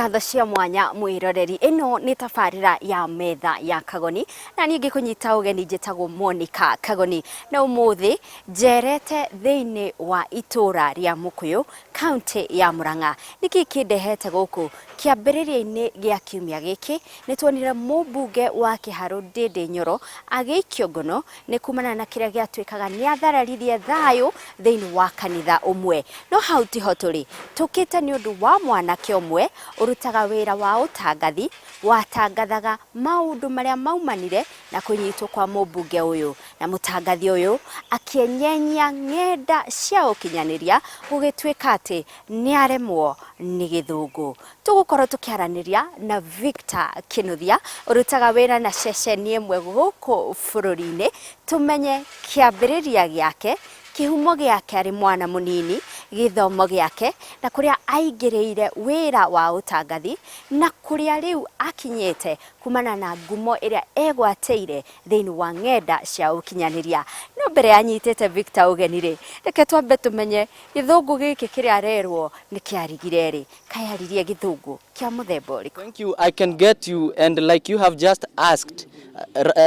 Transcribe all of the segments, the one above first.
Ngatho cia mwanya mwiroreri, ĩno nĩ tabarĩra ya Metha ya Kagoni, na niĩ ngĩkũnyita ũgeni njĩtagwo Monica Kagoni, na ũmũthĩ njerete thĩinĩ wa itũra rĩa Mũkũyũ, kaunti ya Murang'a. Nĩkĩ kĩndehete gũkũ? Kĩambĩrĩria-inĩ gĩa kiumia gĩkĩ nĩ tuonire mũmbunge wa Kĩharũ Ndĩndĩ Nyoro agĩikio ngono nĩ kumana na kĩrĩa gĩatuĩkaga nĩ athararirie thayũ thĩinĩ wa kanitha ũmwe. No hau tiho tũrĩ, tũkĩte nĩ ũndũ wa mwanake ũmwe ũrutaga wĩra wa ũtangathi, watangathaga maũndũ marĩa maumanire na kũnyitwo kwa mũmbunge ũyũ. Na mũtangathi ũyũ akĩenyenyia ng'enda cia ũkinyanĩria gũgĩtuĩka atĩ nĩ aremwo nĩ gĩthũngũ. Tũgũkorwo tũkĩaranĩria na Victor Kĩnuthia ũrutaga wĩra na ceceni ĩmwe gũkũ bũrũri-inĩ, tũmenye kĩambĩrĩria gĩake, kĩhumo gĩake arĩ mwana mũnini, gĩthomo gĩake, na kũrĩa aingĩrĩire wĩra wa ũtangathi, na kũrĩa rĩu akinyĩte kumana na ngumo ĩrĩa egwatĩire thĩinĩ wa ng'enda cia ũkinyanĩria. No mbere ya nyitĩte Victor ũgeni rĩ, reke twambe tũmenye gĩthũngũ gĩkĩ kĩrĩa arerwo nĩ kĩarigire rĩ, kaĩ aririe gĩthũngũ kĩa mũthemba ũrĩkũ? Thank you. I can get you, and like you have just asked,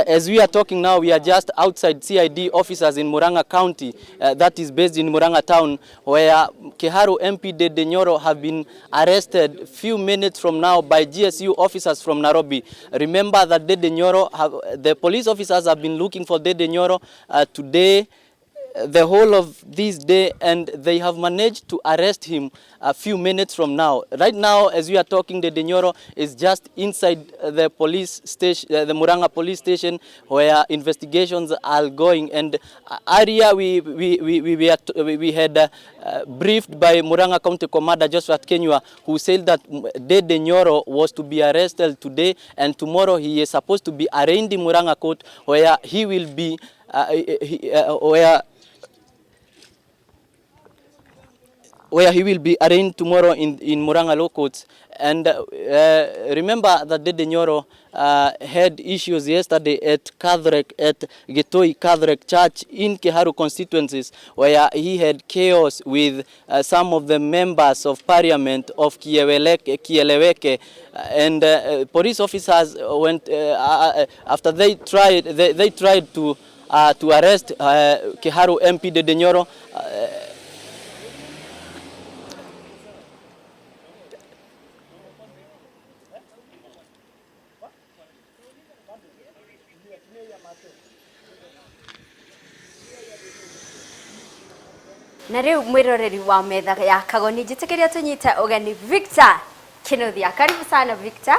as we are talking now, we are just outside CID officers in Murang'a County, that is based in Murang'a town, where Kiharu MP Ndindi Nyoro have been arrested few minutes from now by GSU officers from Nairobi. Remember that Ndindi Nyoro, have, the police officers have been looking for Ndindi Nyoro today, the whole of this day, and they have managed to arrest him a few minutes from now. Right now, as we are talking, Ndindi Nyoro is just inside the police station, the Murang'a police station, where investigations are going. And earlier we had briefed by Murang'a County Commander Joshua Kinyua, who said that Ndindi Nyoro was to be arrested today, and tomorrow he is supposed to be arraigned in Murang'a court, where he will be where he will be arraigned tomorrow in Murang'a Law Courts. And remember that Ndindi Nyoro had issues yesterday at Catholic, at Gitui Catholic Church in Kiharu constituencies, where he had chaos with some of the members of parliament of Kieleweke, and police officers went after they tried, they tried to arrest Kiharu MP Ndindi Nyoro. Na rĩu mwĩroreri wa Metha ya Kagoni, njĩtĩkĩria tũnyite ũgeni Victor Kinuthia. Karibu sana Victor.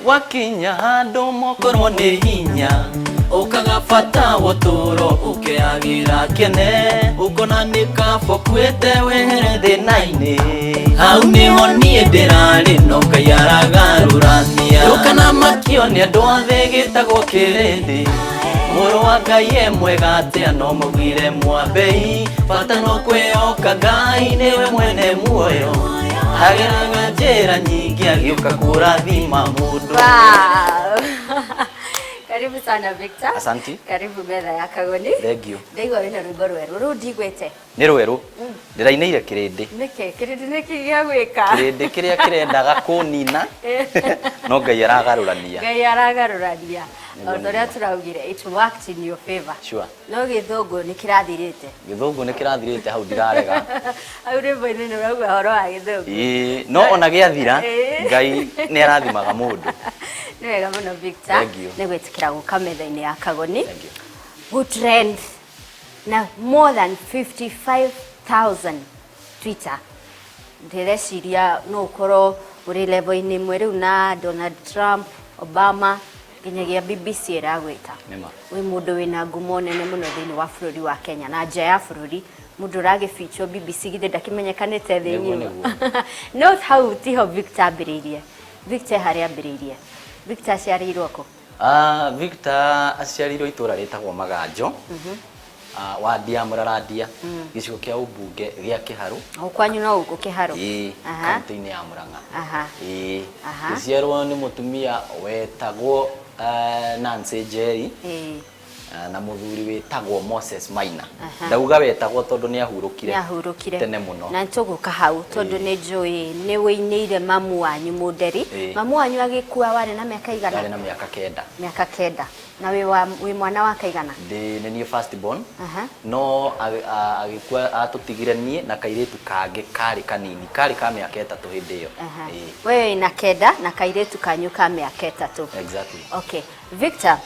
Wakinya handũ mokorwo nĩ hinya, ũkaga bata wa ũtũũro, ũkeagĩra kĩene, ũkona nĩ kaba ũkuĩte wehere thĩna-inĩ. Hau nĩho niĩ ndĩrarĩ no Ngai aragarũrania. Ndũkana makio nĩ andũ a thĩ gĩtagwo kĩrĩndĩ. Mũrũ wa Ngai e mwega atĩa no mũgwire mwambei. Bata no kwĩhoka Ngai nĩwe mwene muoyo. Ageraga njĩra nyingĩ agĩũka kũrathima mũndũ. Wow. Karibu sana Victor. Asante. Karibu Metha ya Kagoni. Thank you. Ndaigua wĩna rwĩmbo rwerũ rũu ndigwĩte. Nĩ rwerũ. Ndĩrainĩire kĩrĩndĩ. Nĩkĩ? Kĩrĩndĩ nĩkĩ gĩa gwĩka? Kĩrĩndĩ kĩrĩa kĩrendaga kũnina no Ngai aragarũrania. Ngai aragarũrania. O ta ũrĩa tũraugire, it worked in your favor. Sure. No gĩthũngũ nĩ kĩrathirĩte. Gĩthũngũ nĩ kĩrathirĩte hau ndirarega. Hau rwĩmbo-inĩ nĩ ũrauga ũhoro wa gĩthũngũ. Ĩĩ, no ona gĩathira Ngai nĩ arathimaga mũndũ. Nĩ wega mũno Victor. Thank you. Nĩ gwĩtĩkĩra gũka metha-inĩ ya Kagoni. Thank you. Good trend na more than 55,000 Twitter. Ndĩreciria no ũkorwo ũrĩ level-inĩ ĩmwe rĩu na Donald Trump, Obama, nginyagia BBC ĩragwĩta. Nĩma. Wĩ mũndũ wĩna ngumo nene mũno thĩinĩ wa bũrũri wa Kenya na nja ya bũrũri. Mũndũ ũragĩbichwo BBC githĩ ndakĩmenyekanĩte thĩ Nĩguo, ng'ima. nĩguo. No hau tiho Victor ambĩrĩirie. Victor harĩa ambĩrĩirie. Victor aciarĩirwo kũ? Victor aciarĩirwo itũra rĩtagwo Maganjo, wadi ya Mũrarandia, gĩcigo kĩa ũmbunge gĩa Kĩharũ. O kwanyu no gũkũ Kĩharũ? Ĩĩ, kaunti-inĩ ya Murang'a. Ĩĩ, ngĩciarwo nĩ mũtumia wetagwo Nancy Njeri. Na mũthuri wĩtagwo Moses Maina. Ndauga wetagwo tondũ nĩ ahurũkire. Nĩ ahurũkire. Tene mũno. Na nĩtũgũka hau tondũ nĩ njũĩ nĩ wĩinĩire mamu wanyu mũnderi. Mamu wanyu agĩkua warĩ na mĩaka igana? Ndarĩ na mĩaka 9. Mĩaka 9. Na wĩ wa wĩ mwana wa kaigana? Ndĩ nĩ niĩ first born. No agĩkua atũtigire niĩ na kairĩtu kangĩ karĩ kanini, karĩ ka mĩaka 3 hĩndĩ ĩyo. We wĩna 9 na kairĩtu kanyu ka mĩaka 3. Exactly. Okay. Victor,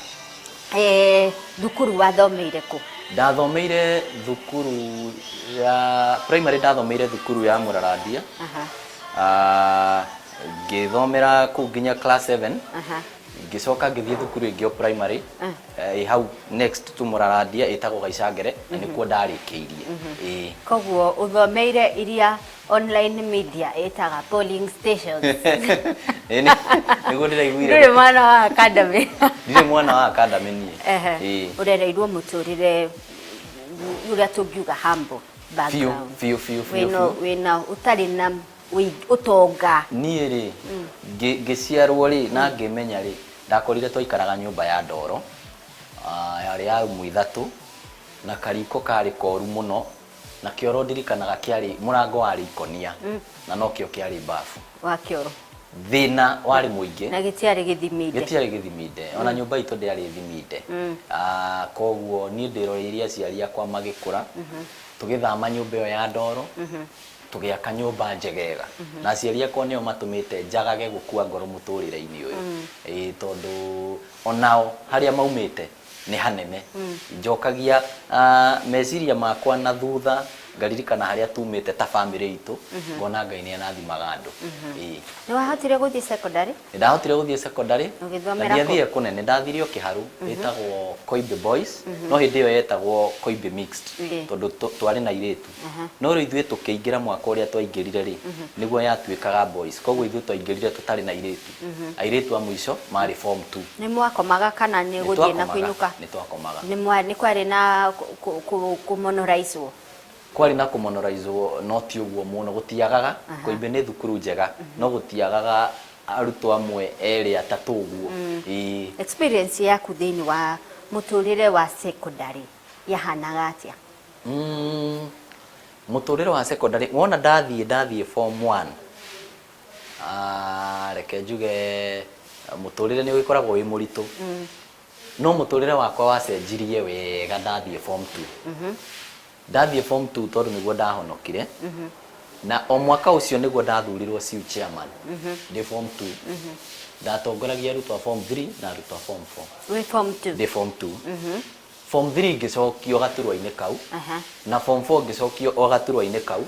thukuru wathomeire kũ? Ndathomeire thukuru ya primary, ndathomeire thukuru ya Mũrarandia. Ngĩthomera kũu nginya class 7. Ngĩcoka ngĩthiĩ thukuru ĩngĩ o primary ĩ hau next to Mũrarandia ĩtagwo Gaicangere, na nĩkuo ndarĩkĩirie. Ĩĩ. Koguo ũthomeire iria online media ĩtaga polling stations. Ĩĩ, nĩguo ndĩraiguire. Ndũrĩ mwana wa academy. Ndirĩ mwana wa academy niĩ. Ĩĩ. Ũrereirwo mũtũrĩre ũrĩa tũngiuga humble background. Biũ biũ biũ. Wĩna wĩna ũtarĩ na ũtonga. Niĩ rĩ, ngĩciarwo rĩ na ngĩmenya rĩ, ndakorire twaikaraga nyũmba ya ndoro, yarĩ ya rumu 3, na kariko karĩ koru mũno, na kĩoro ndirikanaga kĩarĩ mũrango warĩ ikonia, na nokĩo kĩarĩ bafu. Wa kĩoro. Thĩna warĩ mũingĩ. Na gĩtiarĩ gĩthiminde. Gĩtiarĩ gĩthiminde. Ona nyũmba itũ ndĩarĩ thiminde. Koguo niĩ ndĩroreirie aciari akwa magĩkũra, tũgĩthama nyũmba ĩyo ya ndoro, tũgĩaka nyũmba njegega. Na aciari akwa nĩo matũmĩte njagage gũkua ngoro mũtũrĩre-inĩ ũyũ. Ĩĩ, tondũ onao harĩa maumĩte nĩ hanene. Njokagia meciria makwa na thutha, ngaririkana harĩa tumĩte ta bamĩrĩ itũ, ngona Ngai nĩ arathimaga andũ. Ĩĩ. Nĩ wahotire gũthiĩ secondary? Nĩ ndahotire gũthiĩ secondary. Ũgĩthomera Na ndiathire kũnene, ndathire o Kĩharu, ĩtagwo Koimbi Boys, no hĩndĩ ĩyo yetagwo Koimbi Mixed, tondũ twarĩ na airĩtu. No rĩu ithuĩ tũkĩingĩra mwaka ũrĩa twaingĩrire rĩ, nĩguo yatuĩkaga boys, koguo ithuĩ twaingĩrire tũtarĩ na airĩtu. Airĩtu a mũico marĩ form 2. Nĩ mwakomaga kana nĩ gũthiĩ na kũinũka? Nĩ twakomaga. Nĩ kwarĩ na kũmonoraicwo? Kwarĩ na kũmonoraicwo, no ti ũguo mũno, gũtiagaga. Koimbi nĩ thukuru njega, no gũtiagaga arutwo amwe 2 3 ũguo. Ĩĩ. Experience yaku thĩinĩ wa mũtũrĩre wa secondary yahanaga atĩa? Mũtũrĩre wa secondary, wona ndathiĩ form 1. Reke njuge mũtũrĩre nĩ ũgĩkoragwo wĩ mũritũ. No mũtũrĩre wakwa wacenjirie wega ndathiĩ form 2. Ndathiĩ form 2 tondũ nĩguo ndahonokire. Na o mwaka ũcio nĩguo ndathurirwo CU chairman. Ndĩ form 2. Ndatongoragia arutwo a form 3 na arutwo a form 4. Wĩ form 2? Ndĩ form 2. Form 3 ngĩcokio gaturwa-inĩ kau. Na form 4 ngĩcokio o gaturwa-inĩ kau.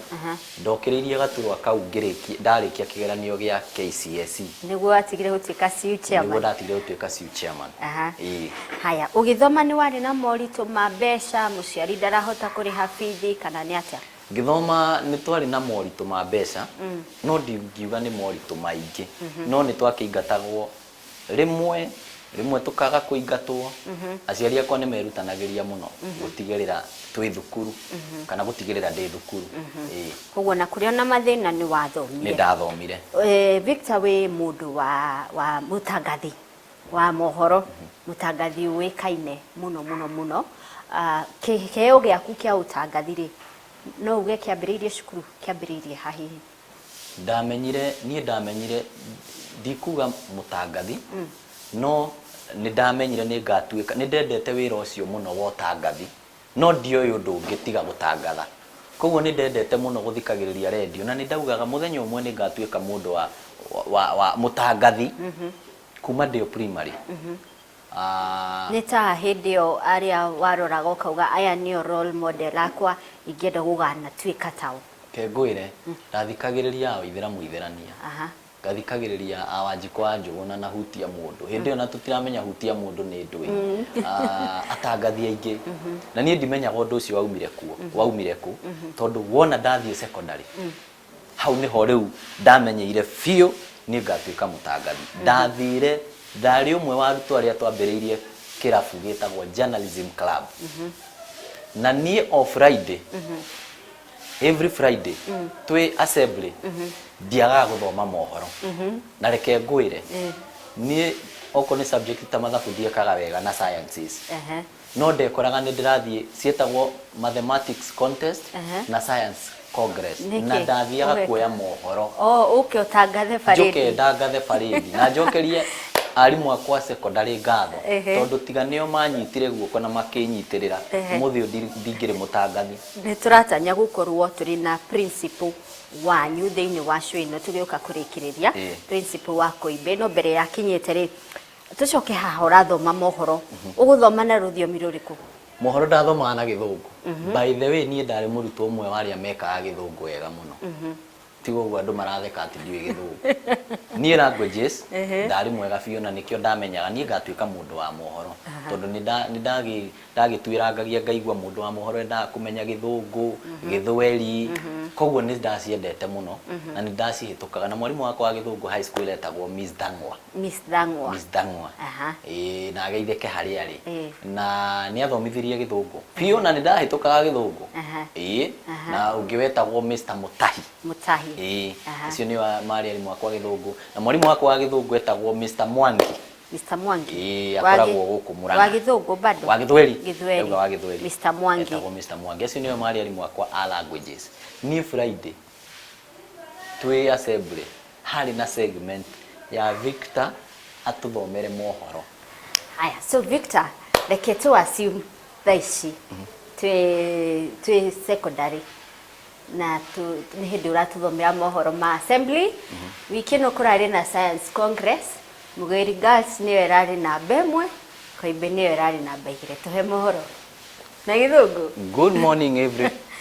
Ndokĩrĩirie gaturwa kau ndarĩkia kĩgeranio gĩa KCSE. Nĩguo watigire gũtuĩka CU chairman? Nĩguo ndatigire gũtuĩka CU chairman. Ĩĩ. Haya, ũgĩthoma nĩ warĩ na moritũ ma mbeca, mũciari ndarahota kũrĩha bithi kana nĩ atĩa? Ngĩthoma nĩ twarĩ na moritũ ma mbeca, no ndingiuga nĩ moritũ maingĩ. No nĩ twakĩingatagwo rĩmwe, rĩmwe tũkaga kũingatwo. Aciari akwa nĩ merutanagĩria mũno gũtigĩrĩra twĩ thukuru, kana gũtigĩrĩra ndĩ thukuru. Ĩĩ. Koguo na kũrĩ ona mathĩna nĩ wathomire? Nĩ ndathomire. Victor, wĩ mũndũ wa mũtangathi wa mohoro, mũtangathi ũĩkaine mũno mũno mũno. Kĩheo gĩaku kĩa ũtangathi rĩ, no uge kĩambĩrĩirie cukuru, kĩambĩrĩirie ha hihi? Ndamenyire, niĩ ndamenyire, ndikuga mũtangathi, no nĩ ndamenyire nĩ ngatuĩka, nĩ ndendete wĩra ũcio mũno wa ũtangathi, no ndioĩ ũndũ ũngĩ tiga gũtangatha. Koguo nĩ ndendete mũno gũthikagĩrĩria redio, na nĩ ndaugaga mũthenya ũmwe nĩ ngatuĩka mũndũ wa mũtangathi kuma ndĩ o primary. Nĩ ta hĩndĩ ĩyo arĩa waroraga ũkauga aya nĩo role model akwa ingĩenda gũganatuĩka tao? Ke ngwĩre, ndathikagĩrĩria a Waithĩra Mũithĩrania. Ngathikagĩrĩria a Wanjikũ wa Njũgũna na Hutia Mũndũ. Hĩndĩ ĩyo na tũtiramenya Hutia Mũndũ nĩ ndũĩ. Atangathi aingĩ. Na niĩ ndimenyaga ũndũ ũcio waumire kuo, waumire kũ, tondũ wona ndathiĩ secondary, hau nĩho rĩu ndamenyeire biũ niĩ ngatuĩka mũtangathi. Ndathire, ndarĩ ũmwe wa arutwo arĩa twambĩrĩirie kĩrabu gĩtagwo Journalism Club. Na niĩ o Friday, every Friday, twĩ assembly, ndiagaga gũthoma mohoro. Na reke ngwĩre, niĩ Okorwo nĩ subject ta mathabu ndiekaga wega na sciences. No ndekoraga nĩ ndĩrathiĩ ciĩtagwo mathematics contest na science congress. Nĩkĩ? Na ndathiaga Ũgeka? kuoya mohoro. O ũke ũtangathe Njoke parade. ndangathe parade na njokerie arimũ akwa secondary ngatho tondũ tiga nĩo manyitire guoko na makĩnyitĩrĩra ũmũthĩ ũyũ ndingĩrĩ mũtangathi. Nĩ tũratanya gũkorwo tũrĩ na principal wanyu thĩinĩ wa show ĩno tũgĩũka kũrĩkĩrĩria, principal wa Koimbe. No mbere ya kinyĩte rĩ, tũcoke haha ũrathoma mohoro. Ũgũthoma na rũthiomi rũrĩkũ? Mohoro ndathomaga na Gĩthũngũ. By the way, niĩ ndarĩ mũrutwo ũmwe wa arĩa mekaga Gĩthũngũ wega mũno. Tiga ũguo andũ maratheka atĩ ndiũĩ Gĩthũngũ. Niĩ languages ndarĩ mwega biũ na nĩkĩo ndamenyaga niĩ ngatuĩka mũndũ wa mohoro. Tondũ nĩ ndagĩtuĩrangagia ngaigua mũndũ wa mohoro endaga kũmenya Gĩthũngũ, Gĩthweri. Koguo nĩ ndaciendete mũno na nĩ ndacihĩtũkaga. Na mwarimũ wakwa wa Gĩthũngũ high school etagwo Miss Thang'wa. Miss Thang'wa. Miss Thang'wa. Ĩĩ, na ageithĩke harĩa arĩ. Na nĩ athomithirie Gĩthũngũ biũ na nĩ ndahĩtũkaga Gĩthũngũ. Ĩĩ, na ũngĩ wetagwo Mr. Mũtahi. Mũtahi. Ĩĩ, acio nĩo marĩ arimũ akwa a Gĩthũngũ. Na mwarimũ wakwa wa Gĩthũngũ etagwo Mr. Mwangi. Mr. Mwangi. Ĩĩ, akoragwo gũkũ Murang'a. Wa Gĩthũngũ bado? Wa Gĩthweri. Gĩthweri. Ndauga wa Gĩthweri. Mr. Mwangi. Etagwo Mr. Mwangi. Acio nĩo marĩ arimũ akwa a languages. Niĩ Friday twĩ assembly harĩ na segment ya Victor atũthomere mohoro. Haya, so Victor, reke tũ assume thaa ici twĩ secondary na nĩ hĩndĩ ũratũthomera mohoro ma assembly. Wiki ĩno kũrarĩ na science congress, Mũgĩri Girls nĩyo ĩrarĩ namba ĩmwe, Koimbe nĩyo ĩrarĩ namba igĩrĩ. Tũhe mohoro na Gĩthũngũ.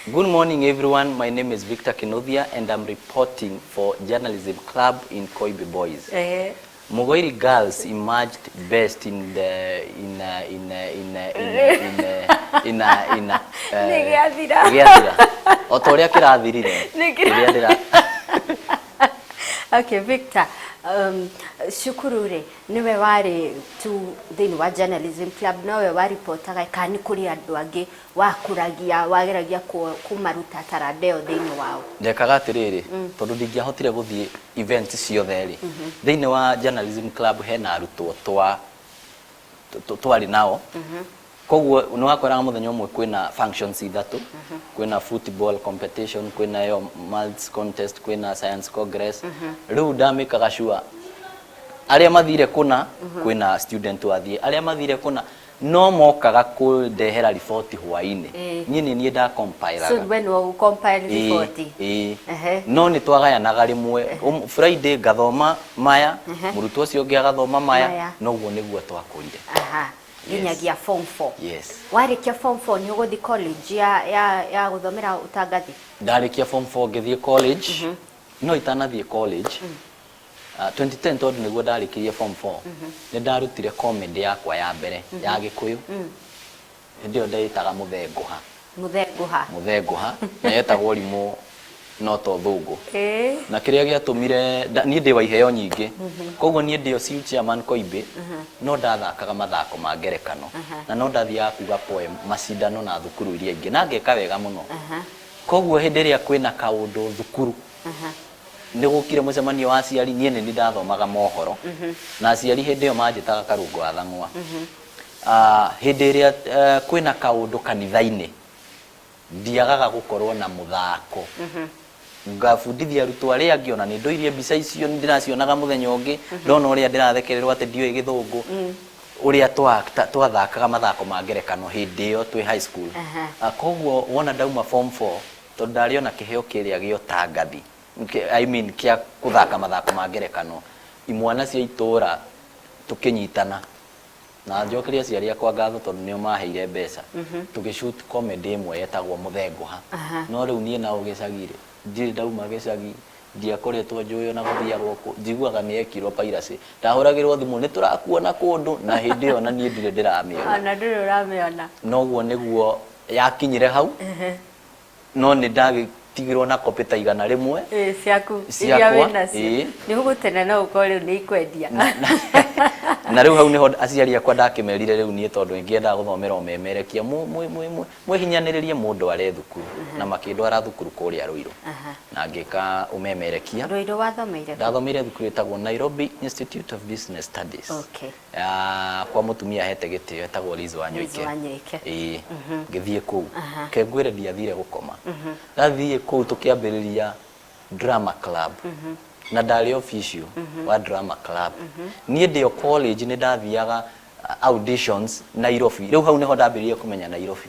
Good morning everyone. My name is Victor Kinuthia and I'm reporting for Journalism Club in Koibi Boys. Mugoiri Girls emerged best in the in uh, in uh, in uh, in uh, in uh, in uh, in uh, Nĩ gĩathira. Gĩathira. O ta ũrĩa kĩrathirire. Nĩ Kĩrĩa ndĩra Okay, Victor, cukuru rĩ, nĩwe warĩ tu thĩinĩ wa journalism club, nowe waripotaga kana nĩ kũrĩ andũ angĩ wakũragia, wageragia kũmaruta taranda ĩyo thĩinĩ wao? Ndekaga atĩrĩrĩ, tondũ ndingĩahotire gũthiĩ event ciothe rĩ, thĩinĩ wa journalism club hena arutwo twarĩ nao. Koguo nĩ wakoraga mũthenya ũmwe kwĩna functions ithatũ, kwĩna football competition, kwĩna ĩyo maths contest, kwĩna science congress. Rĩu ndamĩkaga sure arĩa mathire kũna kwĩna student wathiĩ, arĩa mathire kũna no mokaga kũndehera riboti hwainĩ. Niĩ nĩ niĩ ndacompilaga. So we nĩwe ũgũ-compile riboti? Ĩĩ. No nĩ twagayanaga rĩmwe. Friday ngathoma maya, mũrutwo ũcio ũngĩ agathoma maya, noguo nĩguo twakũrire. Nginyagia form 4. Yes. Warĩkia form 4 nĩ ũgũthiĩ college ya gũthomera ũtangathi? Ndarĩkia form 4 ngĩthiĩ college. No itanathiĩ college, 2010 tondũ nĩguo ndarĩkirie form 4, nĩ ndarutire comedy yakwa ya mbere ya Gĩkũyũ. Hĩndĩ ĩyo ndĩĩtaga Mũthengũha. Mũthengũha. Mũthengũha, na yetagwo Rimũ no to Thũngũ. Na kĩrĩa gĩatũmire, niĩ ndĩ wa iheo nyingĩ, koguo niĩ ndĩ o CU chairman Koimbĩ, no ndathakaga mathako ma ngerekano, na no ndathiaga kuga poem macindano na thukuru iria ingĩ, na ngeka wega mũno. Koguo hĩndĩ ĩrĩa kwĩna kaũndũ thukuru, nĩ gũkire mũcemanio wa aciari, niĩ nĩ niĩ ndathomaga mohoro, na aciari hĩndĩ ĩyo manjĩtaga Karũngũ wa Thang'wa. Hĩndĩ ĩrĩa kwĩna kaũndũ kanitha-inĩ, ndiagaga gũkorwo na mũthako. Ngabundithia arutwo arĩa angĩ, ona nĩ ndũirie mbica icio, nĩ ndĩracionaga mũthenya ũngĩ, ndona ũrĩa ndĩrathekererwo atĩ ndiũĩ Gĩthũngũ, ũrĩa twathakaga mathako ma ngerekano hĩndĩ ĩyo twĩ high school. Koguo wona ndauma form 4, tondũ ndarĩ ona kĩheo kĩrĩa gĩa ũtangathi, I mean kĩa kũthaka mathako ma ngerekano, imwana cia itũra tũkĩnyitana, na njokerie aciari akwa ngatho tondũ nĩo maheire mbeca, tũgĩ shoot comedy ĩmwe yetagwo Mũthengũha. No rĩu niĩ nao gĩcagi rĩ, ndirĩ ndauma gĩcagi, ndiakoretwo njũĩ ona gũthiagwo kũ, njiguaga nĩ yekirwo piracy. Ndahũragĩrwo thimũ nĩ tũrakuona kũndũ, na hĩndĩ ĩyo ona niĩ ndirĩ ndĩramĩona. Ona ndũrĩ ũramĩona. Noguo nĩguo yakinyire hau, no nĩ ndagĩtigirwo na copy ta 100. Ĩĩ, ciaku iria Ciakwa, wĩnacio. Ĩĩ. Nĩ ũgũtene no ũkorwo rĩu nĩ ikwendia. Na rĩu hau nĩho aciari akwa ndakĩmerire rĩu niĩ tondũ ingĩendaga gũthomera ũmemerekia mwĩhinyanĩrĩrie mũndware thukuru, na makĩndwara thukuru kũrĩa Ruiru na ngĩka ũmemerekia. Ruiru wathomeire kũ? Ndathomeire thukuru ĩtagwo Nairobi Institute of Business Studies. Okay. Ya, kwa mũtumia hete gĩtĩo etagwo Liz Wanyoike. Liz Wanyoike. Ĩĩ. Ngĩthiĩ kũu. Ke ngwĩre ndiathire gũkoma. Ndathiĩ kũu tũkĩambĩrĩria drama club. Na ndarĩ official wa drama club. Niĩ ndĩ o college nĩ ndathiaga auditions Nairobi. Rĩu hau nĩho ndambĩrĩirie kũmenya Nairobi.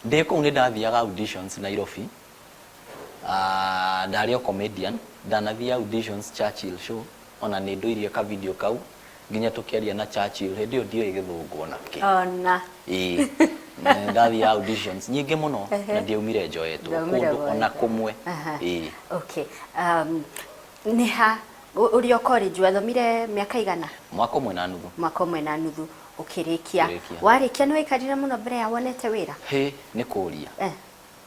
Ndĩ kũu nĩ ndathiaga auditions Nairobi. Ndarĩ o comedian. Ndanathiĩ auditions Churchill show. Ona nĩ ndũirie ka video kau nginya tũkĩaria na Churchill hĩndĩ ĩyo ndiũĩ gĩthũngũ ona kĩ. Ona. Ĩĩ. Nĩ ndathiĩ auditions nyingĩ mũno na ndiaumire njoetwo Ndaumire kũndũ ona woetwo. kũmwe. Ĩĩ. Okay. Nĩ ha ũrĩ o college wathomire mĩaka igana? Mwaka ũmwe na nuthu. Mwaka ũmwe na nuthu ũkĩrĩkia. Ngĩrĩkia. Warĩkia nĩ waikarire mũno mbere ya wonete wĩra? Hĩ, nĩ kũria.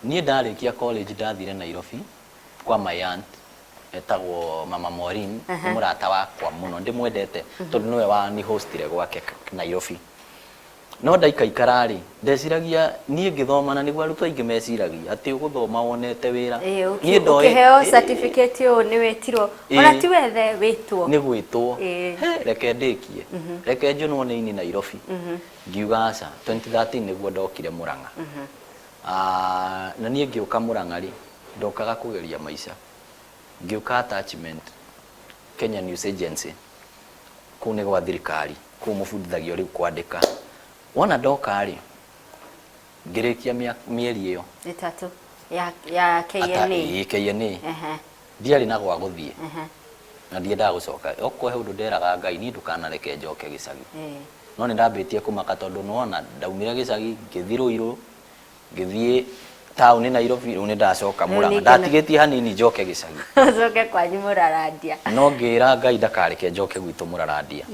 Niĩ ndarĩkia college ndathire Nairobi kwa my aunt etagwo Mama Maureen, nĩ mũrata wakwa mũno, ndĩmwendete tondũ nĩwe wani hostire gwake Nairobi. No ndaikaikara rĩ, ndeciragia niĩ ngĩthoma, na nĩguo arutwo aingĩ meciragia atĩ ũgũthoma wonete wĩra. Niĩ ndoĩ Ũkĩheo certificate ũũ nĩ wĩtirwo. Ona ti wethe wĩtwo. Nĩ gwĩtwo. He, reke ndĩkie. Reke njũnwo nĩ ini Nairobi. Ngiuga aca, 2013 nĩguo ndokire Murang'a. Na niĩ ngĩũka Murang'a rĩ, ndokaga kũgeria maica. Ngĩũka attachment Kenya News Agency. Kũu nĩ gwa thirikari, kũu mũbundithagio rĩu kwandĩka. Wona ndoka rĩ, ngĩrĩkia mĩeri ĩyo. Ĩtatũ ya KNA. Ĩĩ, KNA. Ndiarĩ na gwa gũthiĩ. Na ndiendaga gũcoka. Okorwo he ũndũ nderaga Ngai, niĩ ndũkanareke njoke gĩcagi. No nĩ ndambĩtie kũmaka tondũ nĩwona ndaumire gĩcagi, ngĩthiĩ Ruiru, ngĩthiĩ taũni Nairobi, rĩu nĩ ndacoka Murang'a. Ndatigĩtie hanini njoke gĩcagi. Ũcoke kwanyu Mũrarandia. No ngĩra Ngai ndakareke njoke gwitũ Mũrarandia.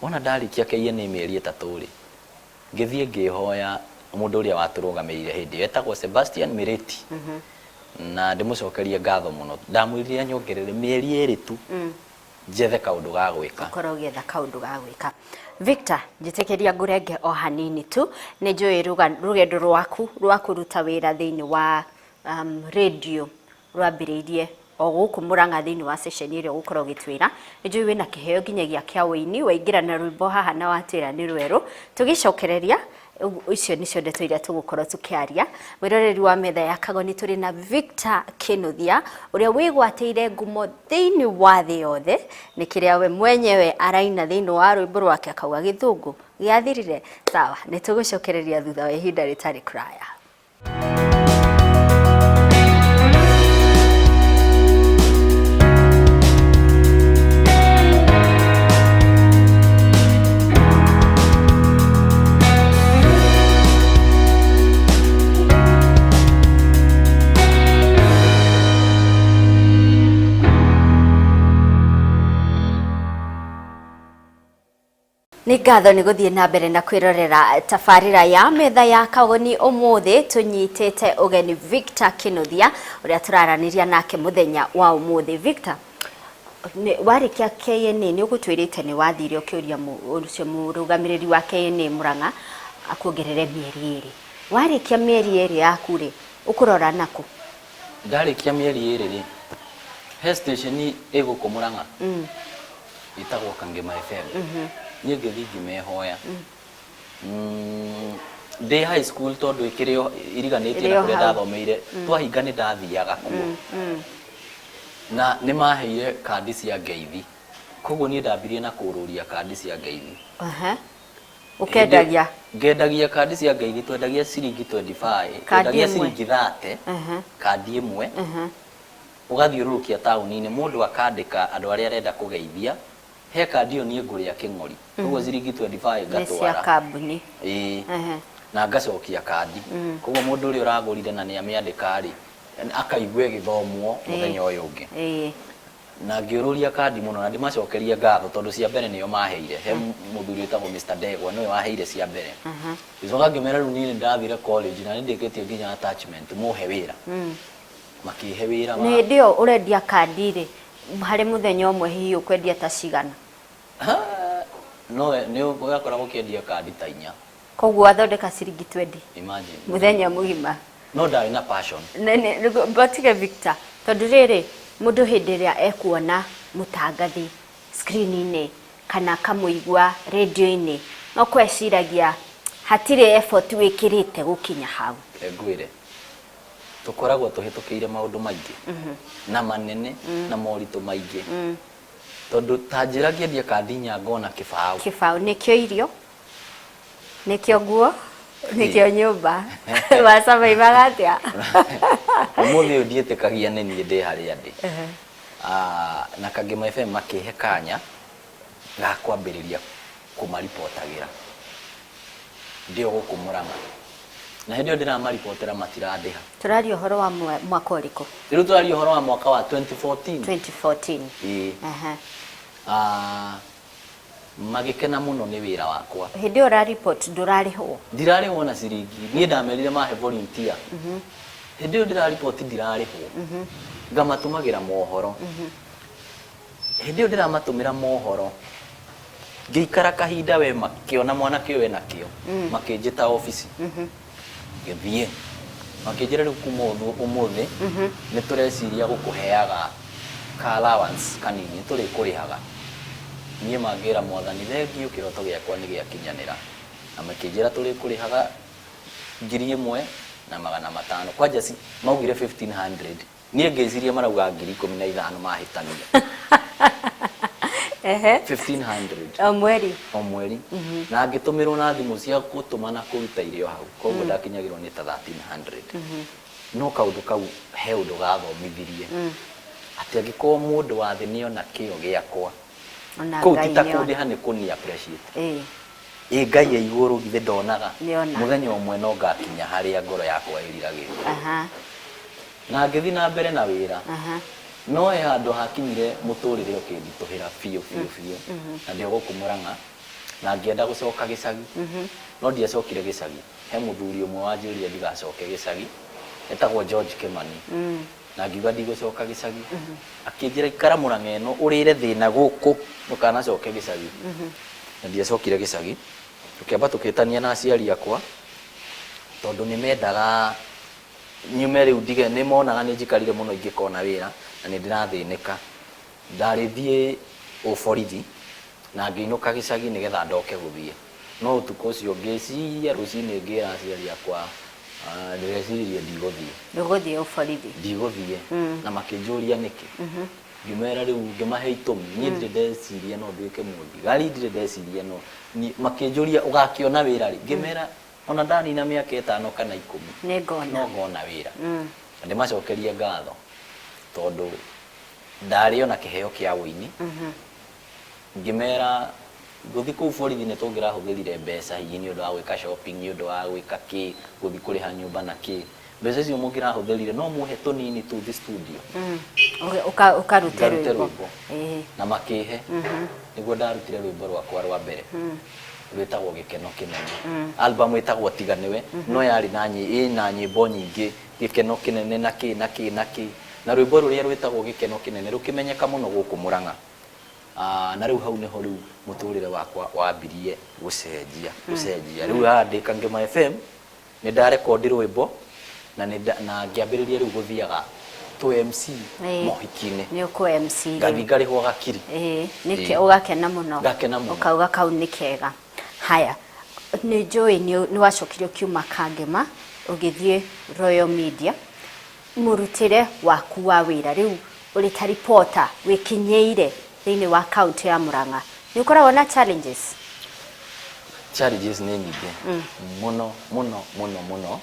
Wona ndarĩkia KNA mĩeri ĩtatũ rĩ, ngĩthiĩ ngĩhoya mũndũ ũrĩa watũrũgamĩrĩire hĩndĩ ĩyo etagwo Sebastian Mireti. Na ndĩmũcokerie ngatho mũno. Ndamwĩrire anyongerere mĩeri ĩrĩ tu njethe kaũndũ ga gwĩka. Ũkorwo ũgĩetha kaũndũ ga gwĩka. Victor, njĩtĩkĩria ngũrenge o hanini tu. Nĩ njũĩ rũgendo rwaku rwa kũruta wĩra thĩinĩ wa radio rwambĩrĩirie o gũkũ Murang'a thĩinĩ wa session ĩrĩa ũgũkorwo ũgĩtwĩra. Nĩ njũĩ wĩna kĩheo nginyagia kĩa ũini, waingĩra na rwĩmbo haha na watwĩra nĩ rwerũ. Tũgĩcokereria, icio nĩcio ndeto iria tũgũkorwo tũkĩaria. Mwĩroreri wa metha ya Kagoni tũrĩ na Victor Kinuthia ũrĩa wĩgwatĩire ngumo thĩinĩ wa thĩ yothe nĩ kĩrĩa we mwenyewe araina thĩinĩ wa rwĩmbo rwake akauga gĩthũngũ gĩathirire. Sawa, nĩ tũgũcokereria thutha wa ihinda rĩtarĩ kũraya. Nĩ ngatho nĩ gũthiĩ na mbere na kwĩrorera tabarĩra ya metha ya Kagoni. Ũmũthĩ tũnyitĩte ũgeni Victor Kinuthia ũrĩa tũraranĩria nake mũthenya wa ũmũthĩ. Victor, warĩkia KNA nĩ ũgũtwĩrĩte nĩ wathire ũkĩũria ũcio mũrũgamĩrĩri wa KNA Murang'a akuongerere mĩeri ĩrĩ. Warĩkia mĩeri ĩrĩ yaku rĩ, ũkũrora nakũ? Ndarĩkia mĩeri ĩrĩ rĩ, he station ĩ gũkũ Murang'a ĩtagwo Kangema FM. Niĩ ngĩthiĩ ngĩmehoya. Ndĩ high school tondũ ĩkĩrĩ o iriganĩtie na Ĩrĩ o kũrĩa hau. ndathomeire, twahinga nĩ ndathiaga kuo. Na nĩ maheire kandi cia ngeithi. Koguo niĩ ndambirie na kũrũria kandi cia ngeithi. Ũkendagia? Ngendagia kandi cia ngeithi, twendagia ciringi 25, Kandi twendagia ĩmwe. ciringi 30, kandi ĩmwe. Ũgathiũrũrũkia taũni-inĩ, mũndũ akandĩka andũ arĩa arenda kũgeithia, he kandi ĩyo niĩ ngũrĩa kĩng'ori. Koguo ciringi 25 Nĩ cia ngatwara. kambuni. Ĩĩ. Na ngacokia kandi. Koguo mũndũ ũrĩa ũragũrire na nĩ amĩandĩka rĩ, akaigua ĩgĩthomwo mũthenya ũyũ ũngĩ. Na ngĩũrũria kandi mũno na ndĩmacokerie ngatho tondũ cia mbere nĩo maheire. He mũthuri wĩtagwo Mr. Ndegwa nĩwe waheire cia mbere. Ngĩcoka ngĩmera rĩu niĩ nĩ ndathire college na nĩ ndĩkĩtie nginya attachment, mũhe wĩra. Makĩhe wĩra wa Nĩ hĩndĩ ĩyo ũrendia kandi rĩ, harĩ mũthenya ũmwe hihi ũkwendia ta cigana? No nĩ ũgakoragwo ũkĩendia kandi ta inya. Koguo athondeka ciringi 20 Imagine. Mũthenya mũgima. No ndarĩ na passion. Batige Victor, tondũ rĩrĩ mũndũ hĩndĩ ĩrĩa ekuona mũtangathi screen-inĩ kana akamũigua radio-inĩ, no kweciragia hatirĩ effort wĩkĩrĩte gũkinya hau. Ngwĩre, tũkoragwo tũhĩtũkĩire maũndũ maingĩ na manene na moritũ maingĩ, tondũ ta njĩra ngĩendia kandi inya ngona kĩbaũ. Kĩbaũ nĩkĩo irio, nĩkĩo nguo, nĩkĩo nyũmba, wacabaivaga atĩa? Ũmũthĩ ũyũ ndiĩtĩkagia nĩ niĩ ndĩ harĩa ndĩ. Na Kangema FM makĩhe kanya ga kwambĩrĩria kũmaribotagĩra ndĩ o gũkũ Murang'a, na hĩndĩ ĩyo ndĩramaribotera matirandĩha. Tũraria ũhoro wa mwaka ũrĩkũ? Rĩu tũraria ũhoro wa mwaka wa 2014. 2014. Ĩĩ. Magĩkena mũno nĩ wĩra wakwa. Hĩndĩ ĩyo ũra report ndũrarĩhwo? Ndirarĩhwo na ciringi. Niĩ ndamerire mahe volunteer. Hĩndĩ ĩyo ndĩrariboti ndirarĩhwo, ngamatũmagĩra mohoro. Hĩndĩ ĩyo ndĩramatũmĩra mohoro, ngĩikara kahinda, we makĩona mwanake ũyũ ena kĩo, makĩnjĩta obici. Ngĩthiĩ, makĩnjĩra rĩu kuma ũmũthĩ nĩ tũreciria gũkũheaga ka allowance kanini, tũrĩkũrĩhaga. Niĩ mangĩra Mwathani thengiũ, kĩroto gĩakwa nĩ gĩakinyanĩra. Na makĩnjĩra tũrĩkũrĩhaga 1500. Kwanja maugire 1500, niĩ ngĩciria marauga 15,000, mahĩtania. 1500. O mweri? O mweri. Na ngĩtũmĩrwo na thimũ cia gũtũma na kũruta irio hau, koguo ndakinyagĩrwo nĩ ta 1300. No kaũndũ kau he ũndũ gathomithirie, atĩ angĩkorwo mũndũ wa thĩ nĩona kĩo gĩakwa, Ona kũu Ngai ti ta nĩona. Kũndĩha nĩ kũni appreciate. Ĩ Ngai e igũrũ, githĩ ndonaga? Nĩona. Mũthenya ũmwe no ngakinya harĩa ngoro yakwa ĩriragĩria. Na ngĩthiĩ na mbere na wĩra. No he handũ hakinyire mũtũrĩre ũkĩnditũhĩra biũ biũ biũ, na ndĩ o gũkũ Murang'a, na ngĩenda gũcoka gĩcagi, no ndiacokire gĩcagi. He mũthuri ũmwe wanjĩrire ndigacoke gĩcagi, etagwo George Kimani, na ngiuga ndigũcoka gĩcagi. Akĩnjĩra ikara Murang'a ĩno, ũrĩre thĩna gũkũ, ndũkanacoke gĩcagi. Na ndiacokire gĩcagi. Tũkĩamba tũkĩtania na aciari akwa, tondũ nĩ mendaga nyume rĩu ndige, nĩ monaga nĩ njikarire mũno ingĩkona wĩra na nĩ ndĩrathĩnĩka. Ndarĩthiĩ ũborithi na ngĩinũka gĩcagi nĩgetha ndoke gũthiĩ. No ũtukũ ũcio ngĩciria, rũcinĩ ngĩra aciari akwa, "Ndĩreciririe ndigũthiĩ." Ndũgũthiĩ ũborithi? Ndigũthiĩ. Na makĩnjũria nĩkĩ. Ngĩmera rĩu, ngĩmahe itũmi, niĩ ndirĩ ndeciria no nduĩke mũthigari, ndirĩ ndeciria no makĩnjũria ũgakĩona wĩra rĩ? Ngĩmera ona ndanina mĩaka 5 kana 10 Nĩ ngona. No ngona wĩra. Na ndĩmacokerie ngatho, tondũ ndarĩ ona kĩheo kĩa ũini. Ngĩmera gũthiĩ kũu borithi nĩ tũngĩrahũthĩrire mbeca hihi nĩ ũndũ wa gwĩka shopping, nĩ ũndũ wa gwĩka kĩ, gũthiĩ kũrĩha nyũmba na kĩ. Mbeca icio mũngĩrahũthĩrire no mũhe tũnini tũthiĩ studio. Ũkarute Ngarute rwĩmbo. Rwĩmbo. Na makĩhe. Nĩguo ndarutire rwĩmbo rwakwa rwa mbere rwĩtagwo Gĩkeno Kĩnene. Album ĩtagwo Tiga Nĩwe, no yarĩ na ĩna nyĩmbo nyingĩ, Gĩkeno Kĩnene na kĩ na kĩ na kĩ. Na rwĩmbo rũrĩa rwĩtagwo Gĩkeno Kĩnene rũkĩmenyeka mũno gũkũ Murang'a. Na rĩu hau nĩho rĩu mũtũrĩre wakwa wambirie gũcenjia, gũcenjia. Rĩu haha ndĩ Kangema FM nĩ ndarekondi rwĩmbo na na ngĩambĩrĩria rĩu gũthiaga tũ MC mohiki-inĩ. Nĩ ũkũ MC rĩu. Ngathiĩ ngarĩhwo gakiri. Ĩĩ, nĩkĩ ũgakena mũno. Ngakena mũno. Ũkauga kau nĩ kega. Haya, nĩ njũĩ nĩ wacokire ũkiuma Kangema ũgĩthiĩ Royal Media. Mũrutĩre waku wa wĩra rĩu ũrĩ ta reporter wĩkinyĩire thĩinĩ wa kaunti ya Murang'a, nĩ ũkoragwo na challenges? Challenges nĩ nyingĩ mũno mũno mũno mũno,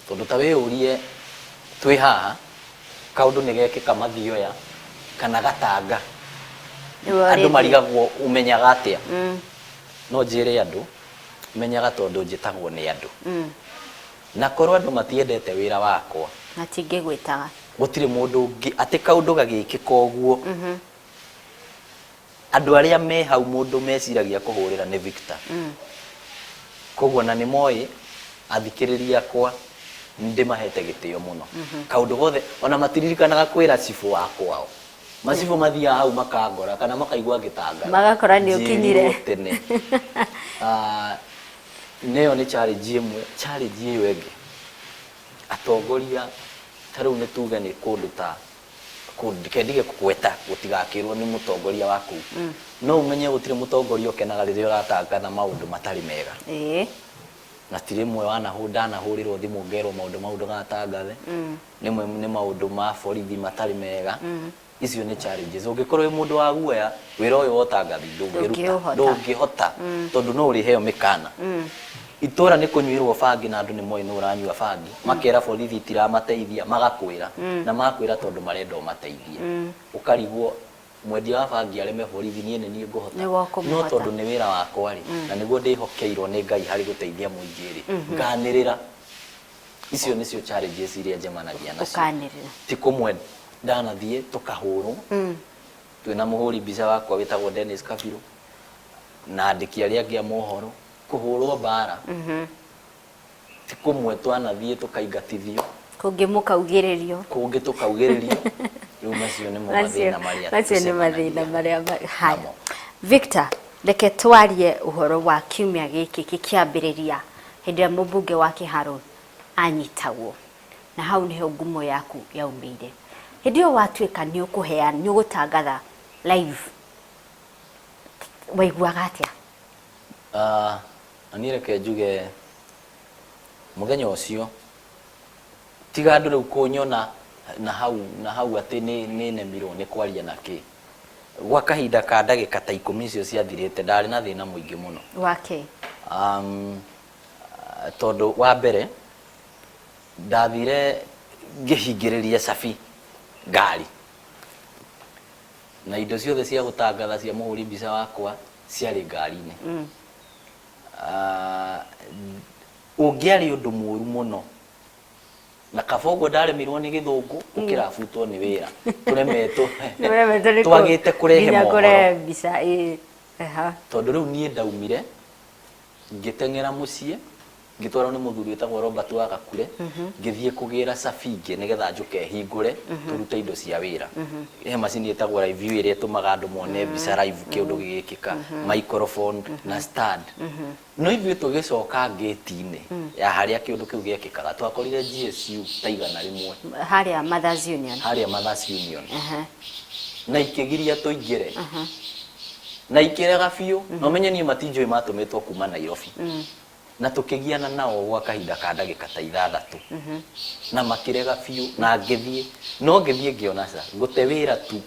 tondũ ta wĩyũrie, twĩ haha kaũndũ nĩ gekĩka Mathioya kana Gatanga, Nĩwe andũ ũrĩthiĩ. Marigagwo ũmenyaga atĩa. No njĩre andũ menyaga tondũ njĩtagwo nĩ andũ, na korwo andũ matiendete wĩra wakwa, Matingĩgwĩtaga. Gũtirĩ mũndũ ũngĩ atĩ kaũndũ gagĩkĩka ũguo, andũ arĩa me hau mũndũ meciragia kũhũrĩra nĩ Victor. Koguo na nĩ moĩ athikĩrĩria akwa ndĩmahete gĩtĩo mũno. Kaũndũ gothe ona matiririkanaga kwĩra cibũ wa kwao. Macibũ mathiaga hau makangora kana makaigua ngĩtangatha. Magakora nĩ ũkinyire. Njĩrirwo tene. Ah, nĩyo nĩ challenge ĩmwe. Challenge ĩyo ĩngĩ, atongoria ta rĩu nĩ tuge nĩ kũndũ ta kũndũ, reke ndige kũgweta gũtigakĩrwo nĩ mũtongoria wa kũu, no ũmenye gũtirĩ mũtongoria ũkenaga rĩrĩa ũratangatha maũndũ matarĩ mega. Na ti rĩmwe ndanahũrĩrwo thimũ ngerwo maũndũ mau ndũgatangathe. Rĩmwe nĩ maũndũ ma borithi matarĩ mega. Icio nĩ challenges. Ũngĩkorwo wĩ mũndũ wa guoya, wĩra ũyũ wa ũtangathi ndũngĩruta, Ndũngĩũhota. Ndũngĩhota tondũ no ũrĩheo mĩkana. Itũra nĩ kũnyuĩrwo bangi na andũ nĩ moĩ nũ ũranyua bangi, makera borithi itiramateithia, magakwĩra na makwĩra tondũ marenda ũmateithie. Ũkarigwo mwendia wa bangi areme borithi, niĩ nĩ niĩ ngũhota? Nĩwe ũkũmũhota. No tondũ nĩ wĩra wakwa rĩ, na nĩguo ndĩhokeirwo nĩ Ngai harĩ gũteithia mũingĩ rĩ, nganĩrĩra. Icio nĩcio challenges iria njemanagia nacio. Ũkanĩrĩra. Ti kũmwe ndanathiĩ tũkahũrwo twĩna mũhũri mbica wakwa wĩtagwo Dennis Kabiru na andĩki arĩa angĩ a mohoro, kũhũrwo mbara. Ti kũmwe twanathiĩ tũkaingatithio. Kũngĩ mũkaugĩrĩrio. Kũngĩ tũkaugĩrĩrio. Rĩu macio nĩmo mathĩna marĩa Macio nĩ mathĩna tũcemanagia marĩa haya. namo. Victor, reke twarie ũhoro wa kiumia gĩkĩ gĩkĩambĩrĩria, hĩndĩ ĩrĩa mũmbunge wa Kĩharũ anyitagwo, na hau nĩho ngumo yaku yaumĩire. Hĩndĩ ĩyo watuĩka nĩ ũkũheana, nĩ ũgũtangatha live, waiguaga atĩa? Ah, na niĩ reke njuge mũthenya ũcio tiga andũ rĩu kũnyona na hau atĩ nĩ nemirwo nĩ kwaria na kĩ gwa kahinda ka ndagĩka ta 10 icio ciathirĩte, ndarĩ na thĩna mũingĩ mũno. Wake? Tondũ wa mbere ndathire ngĩhingĩrĩria cabi ngari na indo ciothe cia gũtangatha cia mũhũri mbica wakwa ciarĩ ngari-inĩ. Ah, ũngĩarĩ ũndũ mũru mũno na kaba ũguo ndaremirwo nĩ gĩthũngũ gũkĩrabutwo nĩ wĩra tũremetwo. Nĩũremetwo nĩ Twagĩte kũrehe nginya mohoro. Kũrehe mbica, ĩĩ. Aha. Tondũ rĩu niĩ ndaumire ngĩteng'era mũciĩ, ngĩtwarwo nĩ mũthuri wĩtagwo Robert wa Gakure, ngĩthiĩ kũgĩra cabi ingĩ nĩgetha njũke hingũre tũrute indo cia wĩra. He macini ĩtagwo live view ĩrĩa ĩtũmaga andũ mone mbica live kĩũndũ gĩgĩkĩka, microphone na stand. No ithuĩ tũgĩcoka ngĩti-inĩ ya harĩa kĩũndũ kĩu gĩekĩkaga, twakorire GSU ta 100. Harĩa Mothers Union? Harĩa Mothers Union. Na ikĩgiria tũingĩre na ikĩrega biũ, na ũmenye niĩ matinjũĩ, matũmĩtwo kuma Nairobi. Na tũkĩgiana nao gwa kahinda ka ndagĩka ta 6 na makĩrega biũ, na ngĩthiĩ, no ngĩthiĩ ngĩona ca ngũte wĩra tu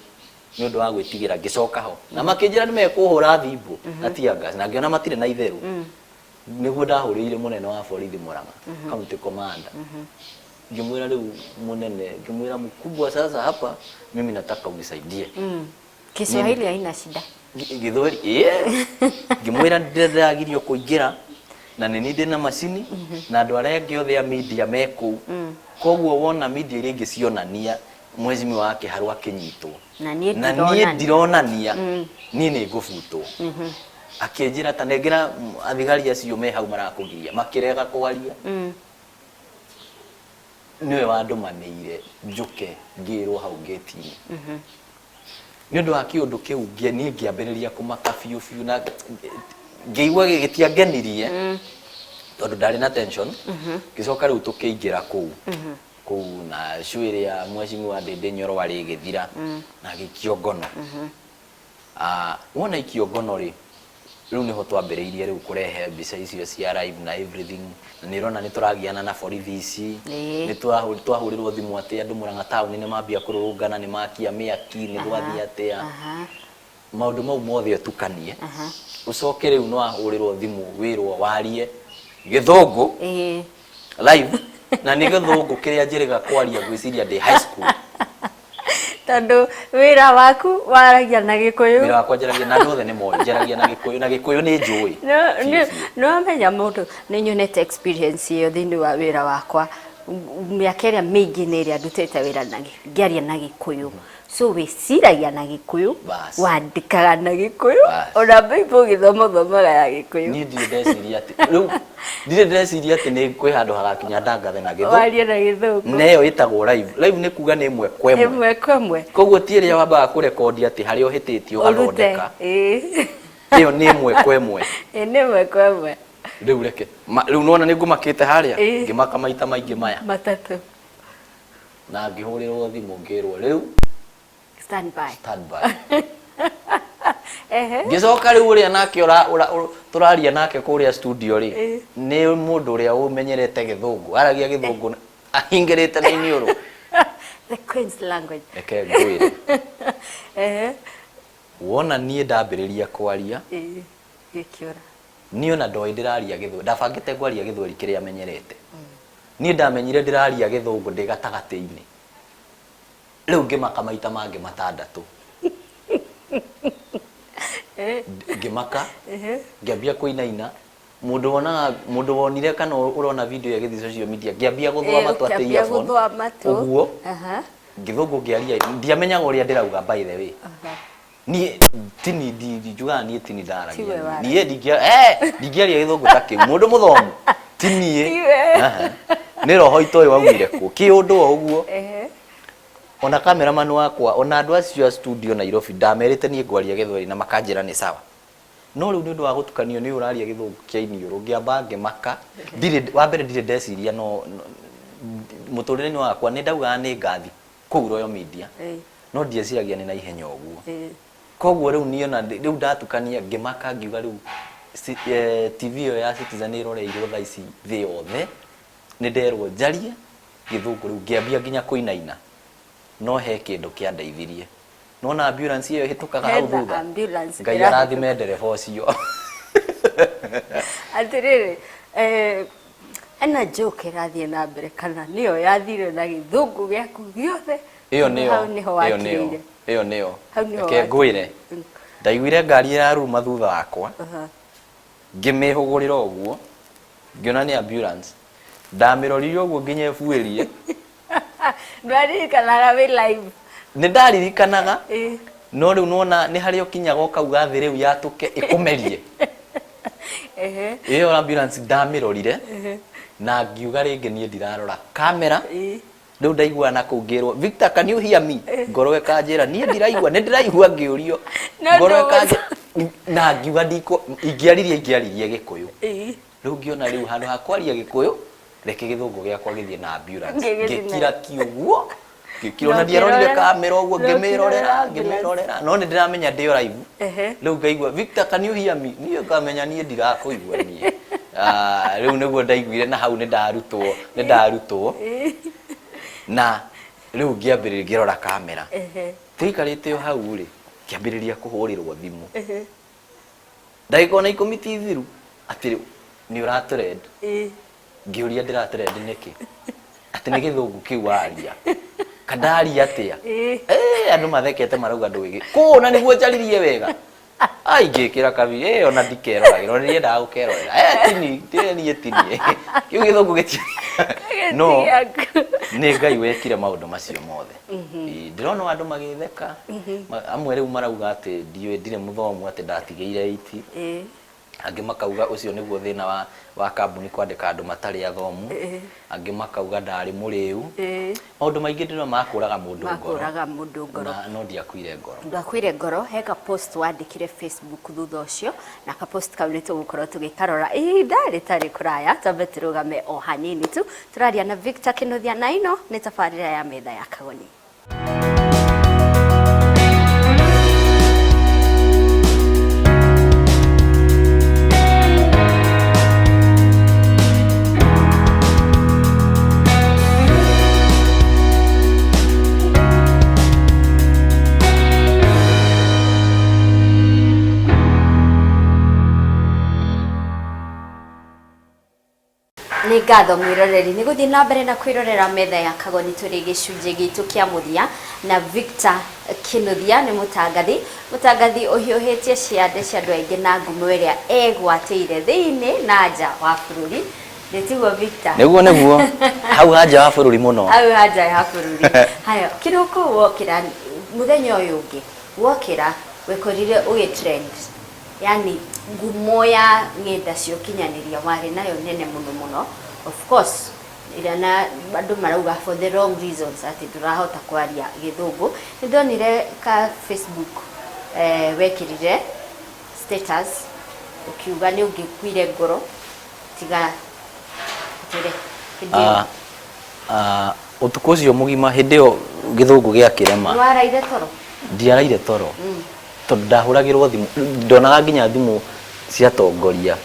nĩ ũndũ wa gwĩtigĩra. Ngĩcoka ho na makĩnjĩra nĩ mekũhũra thimbũ na tear gas, na ngĩona matirĩ na itherũ. Nĩguo ndahũrĩire mũnene wa borithi Murang'a, county commander, ngĩmwĩra rĩu mũnene, ngĩmwĩra, "Mkubwa, sasa hapa mimi nataka unisaidie." Kiswahili haina shida. Gĩthweri ĩĩ. Ngĩmwĩra ndĩragirio kũingĩra na nĩ niĩ ndĩna macini na andũ arĩa angĩ othe a media me kũu, koguo wona media iria ingĩ cionania mheshimiwa wa Kĩharũ akĩnyitwo Na niĩ na niĩ ndironania. Ndironania, niĩ nĩ ngũbutwo. Akĩnjĩra ta nengera athigari acio me hau marakũgiria, makĩrega kwaria. Nĩwe wandũmanĩire njũke ngĩrwo hau ngĩti-inĩ. Nĩ ũndũ wa kĩũndũ kĩu niĩ ngĩambĩrĩria kũmaka biũ biũ na ngĩigua gĩtiangenirie tondũ ndarĩ na tension. Ngĩcoka rĩu tũkĩingĩra kũu na show ĩrĩa mheshimiwa Ndĩndĩ Nyoro arĩ ĩgĩthira na agĩikio ngono. Ah, wona ikio ngono rĩ, rĩu nĩho twambĩrĩirie rĩu kũrehe mbica icio cia live na everything, na nĩ ũrona nĩ tũragiana na borithi ici. Nĩ twahũrĩrwo thimũ atĩ andũ Murang'a taũni nĩ mambia kũrũrũngana, nĩ makia mĩaki, nĩ gwathiĩ atĩa. Maũndũ mau mothe ũtukanie, ũcoke rĩu nĩ wahũrĩrwo thimũ wĩrwo warie gĩthũngũ live, na nĩ gĩthũngũ kĩrĩa njĩrĩga kwaria ngwĩciria ndĩ high school. Tondũ wĩra waku waragia na Gĩkũyũ. Wĩra wakwa njaragia na andũ othe nĩ moĩ njaragia na Gĩkũyũ, na Gĩkũyũ nĩ njũĩ biũ biũ. Nĩ wamenya mũndũ nĩ nyonete experience ĩyo thĩinĩ wa wĩra wakwa mĩaka ĩrĩa mĩingĩ nĩ ĩrĩa ndutĩte wĩra na ngĩaria na Gĩkũyũ, so wĩciragia na Gĩkũyũ, Bas. wandĩkaga na Gĩkũyũ, Bas. ona Bible ũgĩthoma ũthomaga ya Gĩkũyũ. Niĩ ndirĩ ndeciria atĩ rĩu Ndirĩ ndĩreciria atĩ nĩ kwĩ handũ hagakinya ndangathe na gĩthũ Warie na gĩthũngũ. Na ĩyo ĩtagwo live. Live nĩ kuga nĩ ĩmwe kwa ĩmwe. Ĩmwe kwa ĩmwe. Koguo ti ĩrĩa wambaga kũrekondi atĩ harĩa ũhĩtĩtie Ũrute. ũgathondeka. Ĩĩ. Ĩyo nĩ ĩmwe kwa ĩmwe. Ĩĩ nĩ ĩmwe kwa ĩmwe. Rĩu reke rĩu nĩwona nĩ ngũmakĩte harĩa Ĩĩ. ngĩmaka maita maingĩ maya. Matatũ. Na ngĩhũrĩrwo thimũ ngĩrwo rĩu Stand by. Stand by. Ehe. Ngĩcoka rĩu ũrĩa nake tũraria nake kũrĩa studio rĩ, nĩ mũndũ ũrĩa ũmenyerete gĩthũngũ, aragia gĩthũngũ ahingĩrĩte na iniũrũ. The Queen's language. Reke ngwĩre. Ehe. Wona niĩ ndambĩrĩria kwaria, Ĩĩ, gĩkĩũra. Niĩ ona ndoĩ ndĩraria gĩthweri, ndabangĩte ngwaria gĩthweri kĩrĩa menyerete. Niĩ ndamenyire ndĩraria gĩthũngũ ndĩ gatagatĩ-inĩ. Rĩu ngĩmaka maita mangĩ matandatũ. Ngĩmaka, ngĩambia kũinaina. Mũndũ wonaga, mũndũ wonire kana ũrona video ĩyo ĩgĩthiĩ social media, ngĩambia gũthũa matũ atĩ Ũkĩambia earphone. gũthũa matũ. Ũguo. Aha. Gĩthũngũ ngĩaria, ndiamenyaga ũrĩa ndĩrauga by the way. Aha. Niĩ tini njugaga niĩ tini ndaragia. Tiwe waragia. Niĩ ndingĩaria gĩthũngũ ta kĩu. Mũndũ mũthomu ti niĩ. Tiwe. Aha. Nĩ roho itoĩ waumire kũ. Kĩũndũ o ũguo. Ehe. Ona cameraman wakwa, ona andũ acio a studio Nairobi ndamerĩte niĩ ngwaria gĩthweri na makanjĩra nĩ sawa. No rĩu nĩ ũndũ wa gũtukanio nĩ ũraria gĩthũngũ kĩa iniũrũ ngĩamba ngĩmaka. Ndirĩ, wa mbere ndirĩ ndeciria no, no mũtũrĩre-inĩ wakwa nĩ ndaugaga nĩ ngathi kũu Royal Media. No ndieciragia nĩ na ihenya ũguo. Koguo rĩu niĩ ona rĩu ndatukania ngĩmaka ngiuga rĩu TV ĩyo ya Citizen ĩroreirwo thaa ici thĩ yothe, nĩ nderwo njarie gĩthũngũ rĩu ngĩambia nginya kũinaina. No he kĩndũ kĩandeithirie. Nĩwona ambulance ĩyo ĩhĩtũkaga hau Hena thutha? ambulance Ngai ĩrahĩtũka. arathime ndereba ũcio. Atĩrĩrĩ, hena joke ĩrathiĩ na mbere kana nĩyo yathire na gĩthũngũ gĩaku gĩothe? Ĩyo nĩyo, Hau nĩho ĩyo nĩyo, wakirĩire. ĩyo nĩyo. Hau nĩho Reke ngwĩre, wakirĩire. ndaiguire ngari ĩraruruma thutha wakwa, Aha. ngĩmĩhũgũrĩra ũguo, ngĩona nĩ ambulance. Ndamĩrorire ũguo nginya ĩbuĩrie. Ndwaririkanaga wĩ live? Nĩ ndaririkanaga, Ĩĩ. no rĩu nĩwona nĩ harĩa ũkinyaga ũkauga thĩ rĩu yatũke ĩkũmerie. Ehe. Ĩyo ambulance ndamĩrorire, na ngiuga rĩngĩ niĩ ndirarora kamera. Ĩĩ. Rĩu ndaigua na kũu ngĩrwo, Victor, can you hear me? Ngoro ĩkanjĩra, niĩ ndiraigua, nĩ ndĩraigua ngĩũrio. No Ngoro ndũgũ- ĩkanjĩra, na ngiuga ndikũ, ingĩaririe, ingĩaririe Gĩkũyũ. Ĩĩ. Rĩu ngĩona rĩu handũ ha kwaria Gĩkũyũ, reke gĩthũngũ gĩakwa gĩthiĩ na ambulance. Gĩgĩthiĩ na- Ngĩkira kiũguo, ngĩkira, Na ona ndiarorire ũkĩrorera- kamera ũguo, na ũkĩrorera ngĩmĩrorera, ambulance. ngĩmĩrorera. No nĩ ndĩramenya ndĩ o live. Ehe. Rĩu ngaigua, Victor, can you hear me? Niĩ ngamenya niĩ ndirakũigua niĩ. Rĩu nĩguo ndaiguire na hau nĩ ndarutwo, nĩ ndarutwo. Ĩĩ. Na rĩu ngĩambĩrĩria ngĩrora kamera. Ehe. Tũikarĩte o hau rĩ, ngĩambĩrĩria kũhũrĩrwo thimũ. Ehe. Ndagĩka ona ikũmi ti thiru, atĩ nĩ ũratrend. Ĩĩ. Ngĩũria ndĩratrend nĩkĩ? Atĩ nĩ gĩthũngũ kĩu waria. Kandaria atĩa? Ĩĩ. Andũ mathekete marauga ndũĩ. Kũũ na nĩguo njaririe wega. Ai, ngĩkĩra kabi, ona ndikeroragĩra, ona ndiendaga gũkerorera. Tini, niĩ tini. Kĩu gĩthũngũ gĩti. No, Gĩaku. nĩ Ngai wekire maũndũ macio mothe. Ĩĩ, ndĩrona andũ magĩtheka. Amwe rĩu marauga atĩ ndiũĩ ndirĩ mũthomu atĩ ndatigĩire 8. Ĩĩ. Angĩ makauga ũcio nĩguo thĩna wa kambuni kwandĩka andũ matarĩ athomu. Ĩĩ. Angĩ makauga ndarĩ mũrĩu. Ĩĩ. Maũndũ maingĩ ndĩrona makũraga mũndũ ngoro. Makũraga mũndũ ngoro. Na no ndiakuire ngoro. Ndwakuire ngoro, he ka post wandĩkire Facebook thutha ũcio, na ka post kau nĩ tũgũkorwo tũgĩkarora ihinda rĩtarĩ kũraya, twambe tũrũgame o hanini tu. Tũraria na Victor Kinuthia na ĩno nĩ tabarĩra ya metha ya Kagoni. Nĩ ngatho mwĩroreri nĩ gũthiĩ na mbere na kwĩrorera metha ya Kagoni tũrĩ gĩcunjĩ gitũ kĩa mũthia na Victor Kinuthia nĩ mũtangathi, mũtangathi ũhiũhĩtie ciande cia andũ aingĩ na ngumo ĩrĩa egwatĩire thĩinĩ na nja wa bũrũri. Nĩ tiguo Victor? Nĩguo, nĩguo. Hau ha nja wa bũrũri mũno. Hau ha nja ya bũrũri. Haya, kĩroko wokĩra mũthenya ũyũ ũngĩ, wokĩra wekorire ũgĩ trend. Yani Ngumo ya ng'enda cia ũkinyanĩria warĩ nayo nene mũno mũno. Of course, ĩrĩa na andũ marauga for the wrong reasons atĩ ndũrahota kwaria Gĩthũngũ. Nĩ ndonire ka Facebook wekĩrire status ũkiuga nĩ ũngĩkuire ngoro tiga njĩre hĩndĩ ĩyo. Ũtukũ ũcio mũgima hĩndĩ ĩyo Gĩthũngũ gĩakĩrema. Nĩ waraire toro? Ndiaraire toro. Tondũ ndahũragĩrwo thimũ, ndonaga nginya thimũ cia atongoria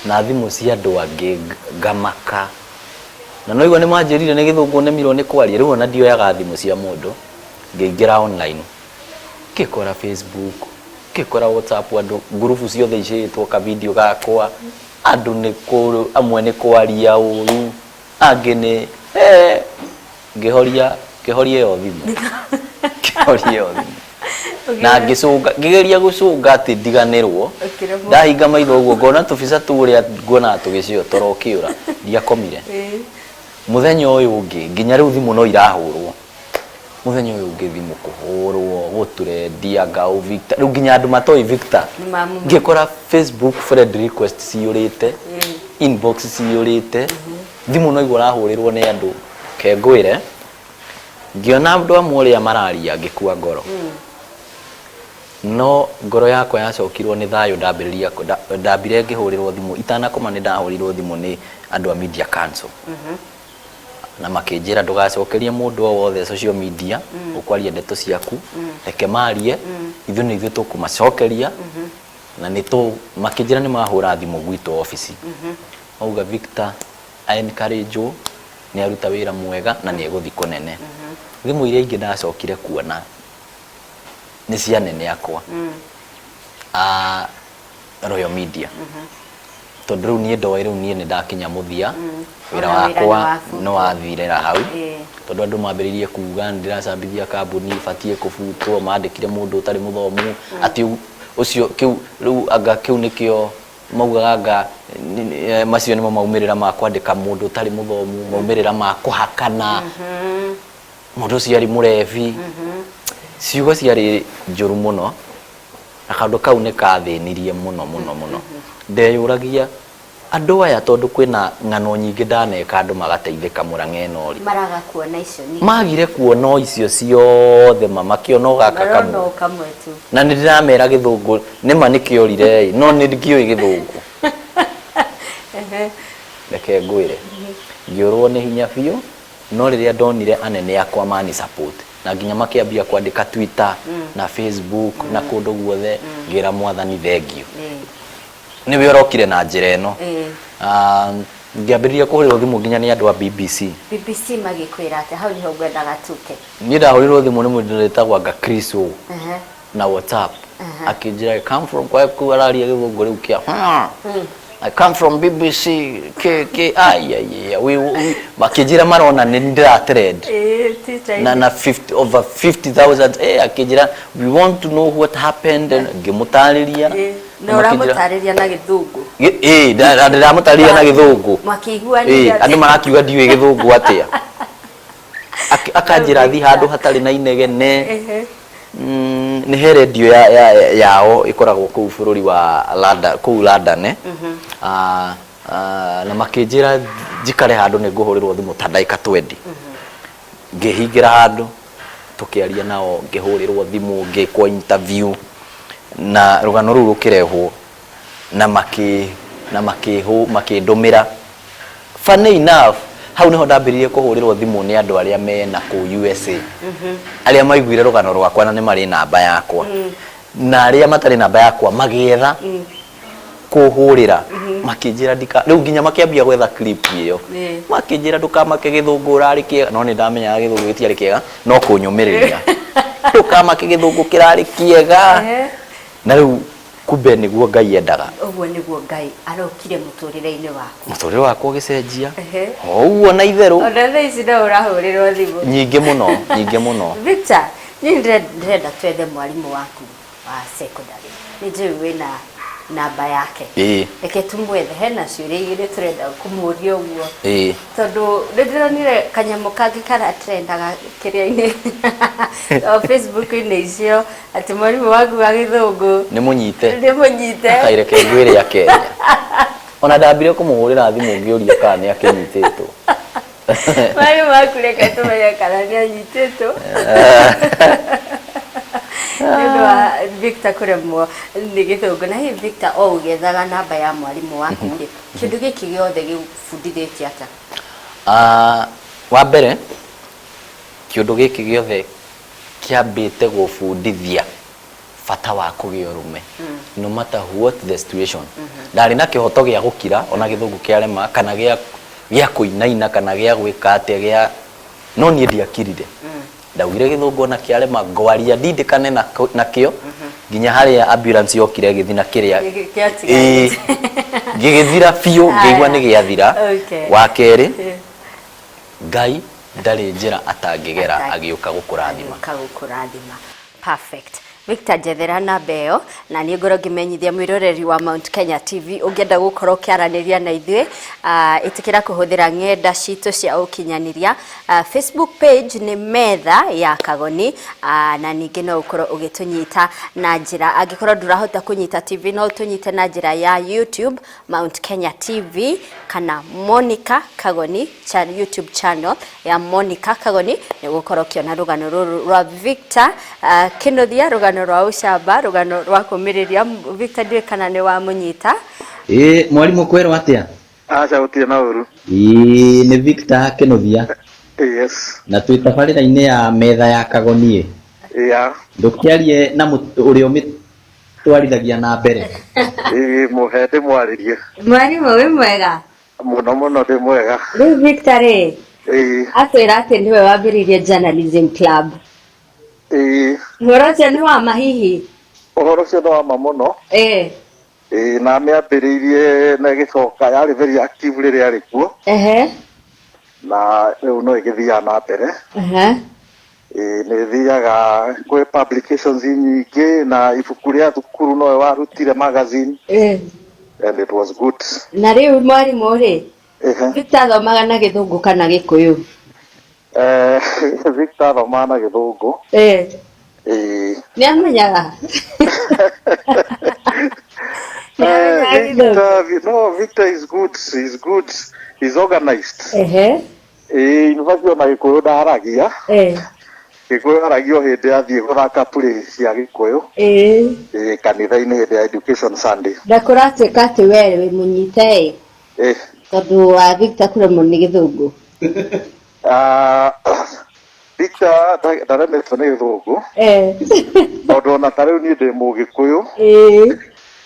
na thimũ cia andũ angĩ ngamaka. Na nĩwaigua nĩmanjĩrire nĩ gĩthũngũ nemirwo nĩ kwaria, rĩu ona ndioyaga thimũ cia mũndũ, ngĩingĩra online, ngĩkora Facebook, ngĩkora WhatsApp andũ ngurubu ciothe icĩĩtwo ka video gakwa, andũ nĩ kũ amwe nĩ kwaria ũru, angĩ nĩ eh, ngĩhoria ngĩhoria ĩyo thimũ ngĩhoria ĩyo thimũ na ngĩcũnga ngĩgeria gũcũnga atĩ ndiganĩrwo. Ũkĩremwo. Ndahinga maitho ũguo ngona tũbica tũrĩa nguonaga tũgĩcio toro ũkĩũra, ndiakomire. Mũthenya ũyũ ũngĩ nginya rĩu thimũ no irahũrwo, mũthenya ũyũ ũngĩ thimũ kũhũrwo gũtũrendia ngau Victor, rĩu nginya andũ matoĩ Victor. Nĩmamũmenya. Ngĩkora Facebook friend request ciyũrĩte, inbox ciyũrĩte, thimũ no igua ũrahũrĩrwo nĩ andũ. Ke ngwĩre, ngĩona andũ amwe ũrĩa mararia ngĩkua ngoro. No ngoro yakwa yacokirwo nĩ thayũ ndambĩrĩria ndambire ngĩhũrĩrwo thimũ itanakoma, nĩ ndahũrĩirwo thimũ nĩ andũ a Media Council na makĩnjĩra ndũgacokerie mũndũ o wothe social media ũkwaria ndeto ciaku, reke marie, ithuĩ nĩ ithuĩ tũkũmacokeria. Na nĩ tũ makĩnjĩra nĩ mahũra thimũ gwitũ obici, mauga Victor encourage nĩ aruta wĩra mwega na nĩ egũthiĩ kũnene. Thimũ iria ingĩ ndacokire kuona nĩ cia nene akwa a Royal Media, tondũ rĩu niĩ ndoĩ rĩu niĩ nĩ ndakinya mũthia wĩra Ona wĩra wakwa nĩ nĩ wathirĩra hau, tondũ andũ mambĩrĩirie kuga nĩ ndĩracambithia kambuni, ĩbatiĩ kũbutwo, mandĩkire mũndũ ũtarĩ mũthomu atĩ ũcio kĩu rĩu anga kĩu nĩkĩo maugaga anga macio nĩmo maumĩrĩra ma kwandĩka mũndũ ũtarĩ mũthomu, maumĩrĩra ma kũhakana, mũndũ ũcio arĩ mũrebi. Ciugo ciarĩ njũru mũno na kaũndũ kau nĩ kathĩnirie mũno mũno mũno. Ndeyũragia andũ aya, tondũ kwĩna ng'ano nyingĩ ndaneka andũ magateithĩka Mũrang'a ĩno rĩ, Maraga kuona icio nĩ magire kuona o icio ciothe, ma makĩona o gaka marona kamwe o kamwe tu. Na nĩ ndĩramera gĩthũngũ nĩma nĩkĩorire ĩ, no nĩ ngĩũĩ gĩthũngũ. Reke ngwĩre, ngĩũrwo nĩ hinya biũ, no rĩrĩa ndonire anene akwa mani support na nginya makĩambia kwandĩka Twitter na Facebook na kũndũ guothe, ngĩra Mwathani thengiũ, nĩwe ũrokire na njĩra ĩno. Ngĩambĩrĩria kũhũrĩrwo thimũ nginya nĩ andũ a BBC. BBC magĩkwĩra atĩ hau nĩho ngwendaga tuke. Niĩ ndahũrĩrwo thimũ nĩ mũndũ wĩtagwo anga Chris O na WhatsApp, akĩnjĩra "I come from", kwa kũu araria gĩthũngũ rĩu kĩa "I come from BBC K K ai ai ai we", makĩnjĩra marona nĩ ndĩra trend na 50 over 50,000, akĩnjĩra "We want to know what happened", and ngĩmũtarĩria. Na ũramũtarĩria na gĩthũngũ? Ĩ, ndĩramũtarĩria na gĩthũngũ. Makĩiguanĩra. Andũ marakiuga ndiũĩ gĩthũngũ atĩa. Akanjĩra thiĩ handũ hatarĩ na inegene. Nĩ he redio yao ĩkoragwo kũu bũrũri wa London, kũu London, eh. Na makĩnjĩra njikare handũ nĩ ngũhũrĩrwo thimũ ta ndagĩka 20. Ngĩhingĩra handũ tũkĩaria nao, ngĩhũrĩrwo thimũ, ngĩkwo interview na rũgano rũu rũkĩrehwo na makĩ na makĩhũ makĩndũmĩra. Funny enough, hau niho ndambĩrĩirie kũhũrĩrwo thimũ nĩ andũ arĩa mena kũu USA, arĩa maiguire rũgano rwakwa na nĩ marĩ namba yakwa, na arĩa matarĩ namba yakwa magĩetha kũhũrĩra makĩnjĩra ndika rĩu nginya makĩambia gwetha clip ĩyo, makĩnjĩra ndũkamake, gĩthũngũ ũrarĩ kĩega, no nĩ ndamenyaga gĩthũngũ gĩtiarĩ kĩega, no kũnyũmĩrĩria, ndũkamake, gĩthũngũ kĩrarĩ kĩega. Na rĩu kumbe nĩguo Ngai endaga. Ũguo nĩguo Ngai arokire mũtũrĩre-inĩ waku. Mũtũrĩre wakwa ũgĩcenjia o ũguo na itherũ. Ona thaa ici no ũrahũrĩrwo thimũ? Nyingĩ mũno, nyingĩ mũno. Victor, niĩ ndĩrenda twethe mwarimũ waku wa secondary. Nĩ njũĩ wĩna Namba yake. Reke tumwethe, hena ciũria igĩrĩ tũrenda kũmũria ũguo. Tondũ nĩ ndĩronire kanyamũ kangĩ karatrendaga kĩrĩa-inĩ o Facebook-inĩ icio, atĩ mwarimũ waku wa gĩthũngũ Nĩ mũnyite. Nĩ mũnyite. Kaireke ngwĩre ya Kenya, ona ndambire kũmũhũrĩra thimũ ngĩũria kana nĩ akĩnyitĩtwo. Mwarimũ waku, reke tũmenye kana nĩ anyitĩtwo nĩ ũndũ wa Victor kũremwo nĩ gĩthũngũ. Na hihi Victor, o ũgĩethaga namba ya mwarimũ waku rĩ, kĩndũ gĩkĩ gĩothe gĩgũbundithĩtie atĩa? Ah, wa mbere, kĩũndũ gĩkĩ gĩothe kĩambĩte gũbundithia bata wa kũgĩa ũrũme, no matter what the situation. Ndarĩ na kĩhoto gĩa gũkira ona gĩthũngũ kĩarema, kana gĩa kũinaina, kana gĩa gwĩka atĩa gĩa, no niĩ ndiakirire. Ndaugire gĩthũngũ ona kĩarema, ngwaria ndindĩkane nakĩo nginya harĩa ambulance yokire ĩgĩthi na kĩrĩa Gĩatigarĩte. Ĩĩ, gĩgĩthira biũ, ngĩigua nĩ gĩathira. Wa kerĩ, Ngai ndarĩ njĩra atangĩgera agĩũka gũkũrathima. Agĩũka gũkũrathima. Perfect. Victor, njethera namba ĩyo na niĩ ngorwo ngĩmenyithia mwĩroreri wa Mount Kenya TV, ũngĩenda gũkorwo ũkĩaranĩria na ithuĩ, ĩtĩkĩra kũhũthĩra ng'enda citũ cia ũkinyanĩria. Facebook page nĩ Metha ya Kagoni, na ningĩ no ũkorwo ũgĩtũnyita na njĩra, angĩkorwo ndũrahota kũnyita TV, no ũtũnyite na njĩra ya YouTube, Mount Kenya TV, kana Monica Kagoni YouTube channel ya Monica Kagoni, nĩ gũkorwo ũkĩona rũgano rũrũ rwa Victor Kinuthia, rũgano rwa ũcamba, rũgano rwa kũmĩrĩria. Victor, ndiũĩ kana nĩ wamũnyita. Ĩĩ, mwarimũ, kwerwo atĩa? Aca, gũtirĩ na ũru. Ĩĩ, nĩ Victor Kinuthia. Yes. Na twĩ tabarĩra-inĩ ya Metha ya Kagoni. Ndũkĩarie na ũrĩa ũmĩtwarithagia na mbere. Ĩĩ, mũhe ndĩmwarĩrie. Mwarimũ, wĩ mwega? Mũno mũno, ndĩ mwega. Rĩu Victor rĩ, akwĩra atĩ nĩwe wambĩrĩirie journalism club. Ũhoro ũcio nĩ wa ma hihi? Ũhoro ũcio nĩ wa ma mũno. Ĩĩ, na mĩambĩrĩirie na ĩgĩcoka yarĩ very active rĩrĩa arĩ kuo, na rĩu no ĩgĩthiaga na mbere. Ĩĩ, nĩ ĩthiaga kwĩ publications nyingĩ, na ibuku rĩa thukuru nowe warutire, magazine, and it was good. Na rĩu mwarimũ rĩ, Victor athomaga na gĩthũngũ kana gĩkũyũ? Victor athomaga na gĩthũngũ. Ĩĩ. Nĩ amenyaga? Nĩ amenyaga gĩthũngũ? Victor, no, Victor is good. He's good. He's organized. Ĩĩ, in fact ona gĩkũyũ ndaragia. Gĩkũyũ aragia o hĩndĩ athiĩ gũthaka play cia gĩkũyũ. Ĩĩ, kanitha-inĩ hĩndĩ ya Education Sunday. Na kũratuĩka atĩ we wĩ mũnyite ĩ, tondũ wa Victor kũremwo nĩ gĩthũngũ? Ah, Victor ndaremetwo nĩ gĩthũngũ, tondũ ona ta rĩu niĩ ndĩ mũgĩkũyũ,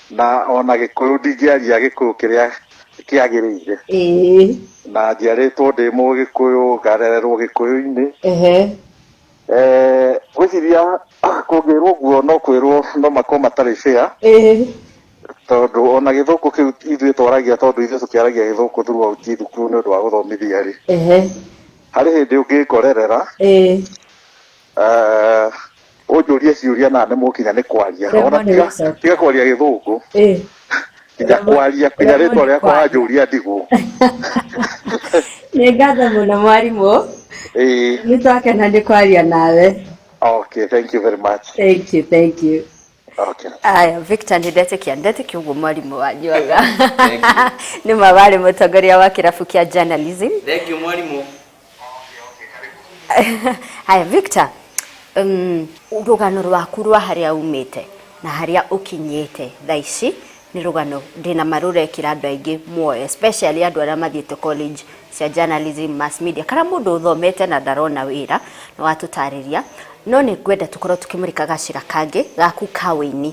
na ona gĩkũyũ ndingĩaria gĩkũyũ kĩrĩa kĩagĩrĩire, na njiarĩtwo ndĩ mũgĩkũyũ, ngarererwo gĩkũyũ-inĩ. Ngwĩciria kũngĩrwo ũguo, no kwĩrwo no makorwo matarĩ fair, tondũ ona gĩthũngũ kĩu ithuĩ twaragia, tondũ ithuĩ tũkĩaragia gĩthũngũ throughout thukuru nĩ ũndũ wa gũthomithia rĩ, harĩ hĩndĩ ũngĩngorerera, ũnjũrie ciũria na nemwo kinya nĩ kwaria. Remwo Ona nĩ gũcokia. Tiga kwaria gĩthũngũ, nginya kwaria, nginya Remwo rĩtwa nĩ rĩakwa kwaria. wanjũria ndigwo. Nĩ ngatho mũno mwarimũ. Nĩ twakena nĩ kwaria nawe. Okay, thank you very much. Thank you, thank you. Okay. Aya Victor, nĩ ndetĩkia ũguo mwarimũ wanyu auga. Thank Nĩ ma warĩ mũtongoria wa kĩrabu kĩa journalism. Thank you, mwarimũ. Haya Victor, rũgano rwaku rwa harĩa umĩte na harĩa ũkinyĩte thaa ici nĩ rũgano ndĩna ma rũrekĩra andũ aingĩ muoyo, especially andũ arĩa mathiĩte college cia journalism, mass media, kana mũndũ ũthomete na ndarona wĩra. Nĩ watũtarĩria, no nĩ ngwenda tũkorwo tũkĩmũrĩka gacĩra kangĩ gaku ka wĩini.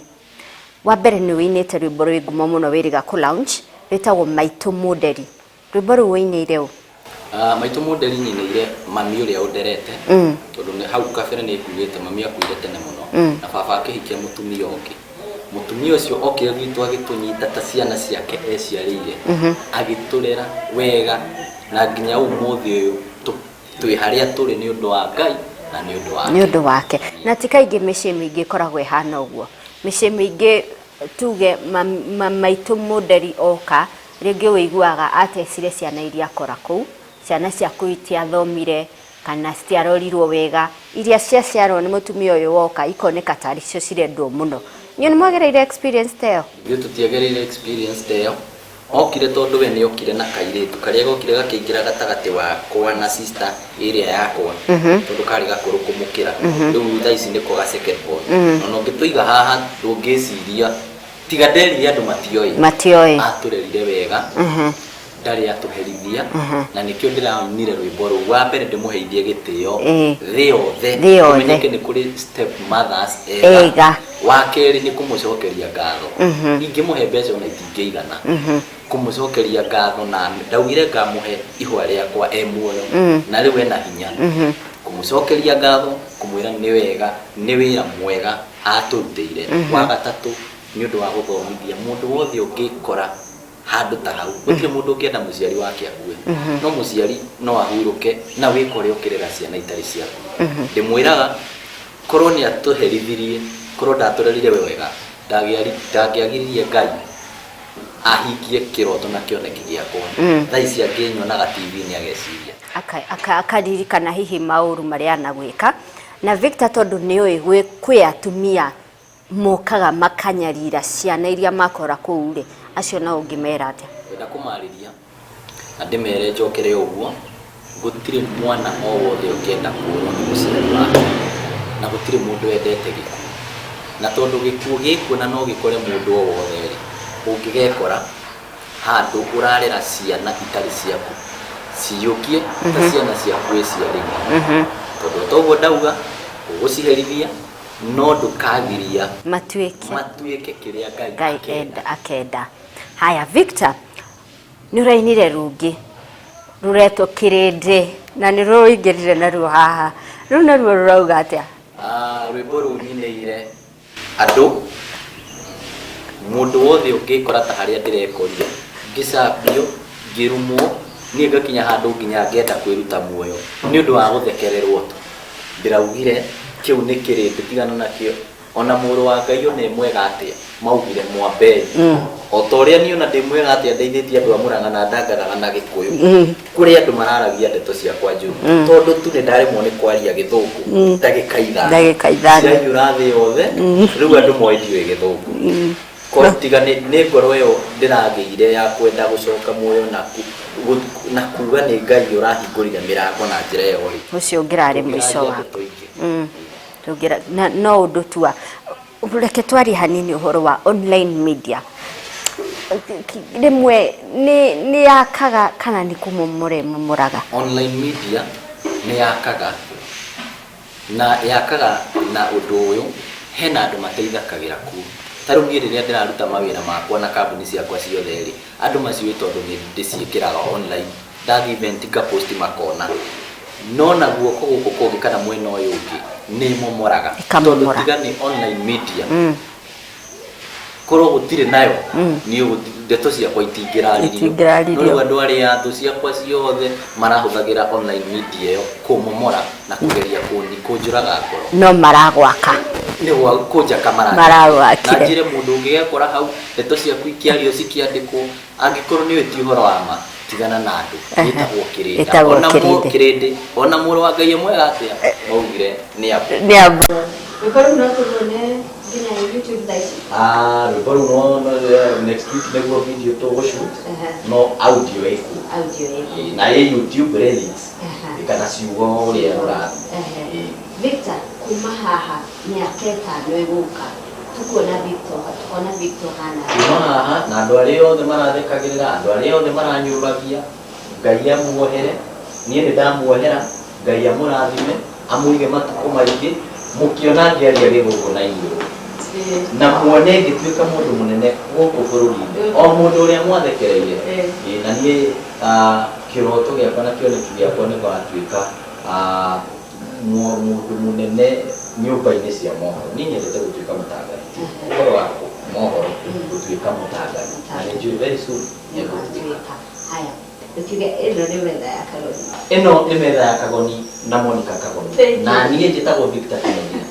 Wa mbere, nĩ wĩinĩte rwĩmbo rwĩ ngumo mũno wĩrĩga kũ launch, rwĩtagwo Maitũ Mũnderi. Rwĩmbo rũu wĩinĩire ũ? Ah, Maitũ Mũnderi nyinĩire mami ũrĩa ũnderete, tondũ nĩ hau kabere nĩ ngugĩte mami akuire tene mũno, na baba akĩhikia mũtumia ũngĩ. Mũtumia ũcio okire gwitũ agĩtũnyita ta ciana ciake eciarĩire, agĩtũrera wega, na nginya ũmũthĩ ũyũ twĩ harĩa tũrĩ nĩ ũndũ wa Ngai na nĩ ũndũ wake. Nĩ ũndũ wake. Na ti kaingĩ mĩciĩ mĩingĩ ĩkoragwo ĩhana ũguo. Mĩciĩ mĩingĩ Tuge maitũ mũnderi oka rĩngĩ wĩiguaga atecire ciana iria akora kũu, ciana ciaku itiathomire kana citiarorirwo wega, iria ciaciarwo nĩ mũtumia ũyũ woka ikoneka tarĩ cio cirendwo mũno. Inyuĩ nĩ mwagereire experience ta ĩyo? Ithuĩ tũtiagereire experience ta ĩyo. Okire tondũ we nĩ okire na kairĩtu karĩa gokire gakĩingĩra gatagatĩ wakwa na sister ĩrĩa yakwa, tondũ karĩ gakũrũ kũmũkĩra. Rĩu thaa ici nĩko ga second born. Ona ũngĩtũiga haha ndũngĩciria, tiga nderire andũ matioĩ. Matioĩ. Atũrerire wega, ndarĩ atũherithia, na nĩkĩo ndĩrainire rwĩmbo rũu. Wa mbere ndĩmũheithie gĩtĩo thĩ yothe, Thĩ yothe. kũmenyeke nĩ kũrĩ step mothers ega. Ega. Wa kerĩ nĩ kũmũcokeria ngatho. Ingĩmũhe mbeca ona itingĩigana kũmũcokeria ngatho, na ndaugire ngamũhe ihũa rĩakwa e muoyo, na rĩu ena hinya. Kũmũcokeria ngatho, kũmwĩra nĩ wega, nĩ wĩra mwega atũrutĩire. Wa gatatũ nĩ ũndũ wa gũthomithia mũndũ wothe ũngĩkora handũ ta hau. Gũtirĩ mũndũ ũngĩenda mũciari wake akue, no mũciari no ahurũke na wĩkore ũkĩrera ciana itarĩ ciaku. Ndĩmwĩraga korwo nĩ atũherithirie, korwo ndatũrerire wega, ndangĩagiririe Ngai ahingie kĩroto na kĩoneki gĩakwa. Thaa ici angĩnyonaga TV-inĩ ageciria Akaririkana hihi maũru marĩa anagwĩka. Na Victor, tondũ nĩ ũĩ kwĩ atumia mokaga makanyarira ciana iria makora kũu rĩ, acio no ũngĩmera atĩa? Ngwenda kũmarĩria na ndĩmere njokere ũguo, gũtirĩ mwana o wothe ũngĩenda kũũrwo nĩ mũciari wake, na gũtirĩ mũndũ wendete gĩkuũ. Na tondũ gĩkuũ gĩkuo na no gĩkore mũndũ o wothe rĩ, ũngĩgekora handũ ũrarera ciana itarĩ ciaku, ciyũkie ta ciana ciaku wĩciarĩire, tondũ toguo ndauga ũgũciherithia, no ndũkagiria matuĩke matuĩke kĩrĩa Ngai Ngai akenda. Enda akenda. Haya Victor, nĩ ũrainire rũngĩ rũretwo Kĩrĩndĩ, na nĩ rũingĩrire naruo haha. Rũu naruo rũrauga atĩa? Rwĩmbo rũu nyinĩire andũ, mũndũ wothe ũngĩkora ta harĩa ndĩrekorire ngĩcambio, ngĩrumwo, niĩ ngakinya handũ nginya ngenda kwĩruta muoyo nĩ ũndũ wa gũthekererwo tu. Ndĩraugire kĩu nĩ kĩrĩndĩ, tigana nakĩo. Ona mũrũ wa Ngai ona e mwega atĩa, maugire mwambei o ta ũrĩa niĩ ona ndĩ mwega atĩa, ndeithĩtie andũ a Mũrang'a na ndangathaga na Gĩkũyũ, kũrĩ andũ mararagia ndeto ciakwa njũru tondũ tu nĩ ndaremwo nĩ kwaria Gĩthũngũ ndagĩka 5. Ndagĩka 5. Ciraiyũra thĩ yothe. Rĩu andũ moĩ ndiũĩ Gĩthũngũ. Korwo tiga nĩ ngoro ĩyo ndĩragĩire ya kwenda gũcoka muoyo na kuga nĩ Ngai ũrahingũrire mĩrango na njĩra ĩyo rĩ, ũcio ũngĩrarĩ mũico tũngĩraria waku. ndeto ingĩ. Tũngĩra na no ũndũ tua reke twarie hanini ũhoro wa online media. Rĩmwe nĩ yakaga kana nĩ kũmomora ĩmomoraga? Online media nĩ yakaga, na yakaga na ũndũ ũyũ, hena andũ mateithakagĩra kuo. Ta rĩu niĩ rĩrĩa ndĩraruta mawĩra makwa na kambuni ciakwa ciothe rĩ, andũ maciũĩ tondũ nĩ ndĩciĩkĩraga online. Ndathiĩ event ngapost makona. No na guoko gũkũ kũngĩ kana mwena ũyũ ũngĩ nĩ ĩmomoraga, tondũ Ĩkamomora. tiga nĩ online media, korwo gũtirĩ nayo, niĩ ndeto ciakwa itingĩraririo. Itingĩraririo. No rĩu andũ arĩa thũ ciakwa ciothe marahũthagĩra online media ĩyo kũmomora na kũgeria kũnjũraga ngoro. No maragwaka. Nĩ kũnjaka maraka. Maragwakire. Na njĩre mũndũ ũngĩgekora hau ndeto ciaku ikĩario cikĩandĩkwo, angĩkorwo nĩ ũĩ ti ũhoro wa ma, tigana na andũ. Ĩtagwo kĩrĩndĩ. Ĩtagwo Ona kĩrĩndĩ. Kĩrĩndĩ, ona mũrũ wa Ngai mwega atĩa, maugire nĩ abo. Nĩ abo. Rwĩmbo rũu no tũruone nginya YouTube thaa ici? Rwĩmbo rũu no next week nĩguo video tũgũshoot, no audio ĩkuo. Audio ĩkuo. Ĩĩ, na ĩ YouTube lyrics kana ciugo ũrĩa rũrathiĩ. Ĩĩ. Victor, kuma haha mĩaka 5 ĩgũka, tukuona Victor, tukona Victor hana? Kuma haha na andũ arĩa othe marathekagĩrĩra, andũ arĩa othe maranyũrũragia, Ngai amuohere. Niĩ nĩ ndamuohera. Ngai amũrathime, amũige matukũ maingĩ mũkĩona ngĩaria Gĩthũngũ na inyuĩ, na muone ngĩtuĩka mũndũ mũnene gũkũ bũrũri-inĩ, o mũndũ ũrĩa mwathekereire. Ĩĩ, na niĩ kĩroto gĩakwa na kĩoneki gĩakwa nĩ gũgatuĩka mũndũ mũnene nyũmba-inĩ cia mohoro. Niĩ nyendete gũtuĩka mũtangathi, ũhoro wa mohoro, gũtuĩka mũtangathi, na nĩ njũĩ very soon nĩ ngũtuĩka. Haya, tukiuge ĩno nĩ metha ya Kagoni. Ĩno nĩ metha ya Kagoni na Monica Kagoni. Thank you. Na niĩ njĩtagwo Victor Kĩmenya.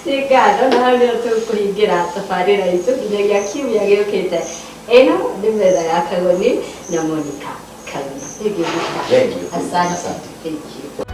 Nĩ ngatho, na hau nĩho tũkũhingĩra tabarĩra itũ nginyagia kiumia gĩũkĩte. Ĩno nĩ Metha ya Kagoni na Monica Kagoni. Thank you, Monica. Thank you. Asante. Asante. Thank you.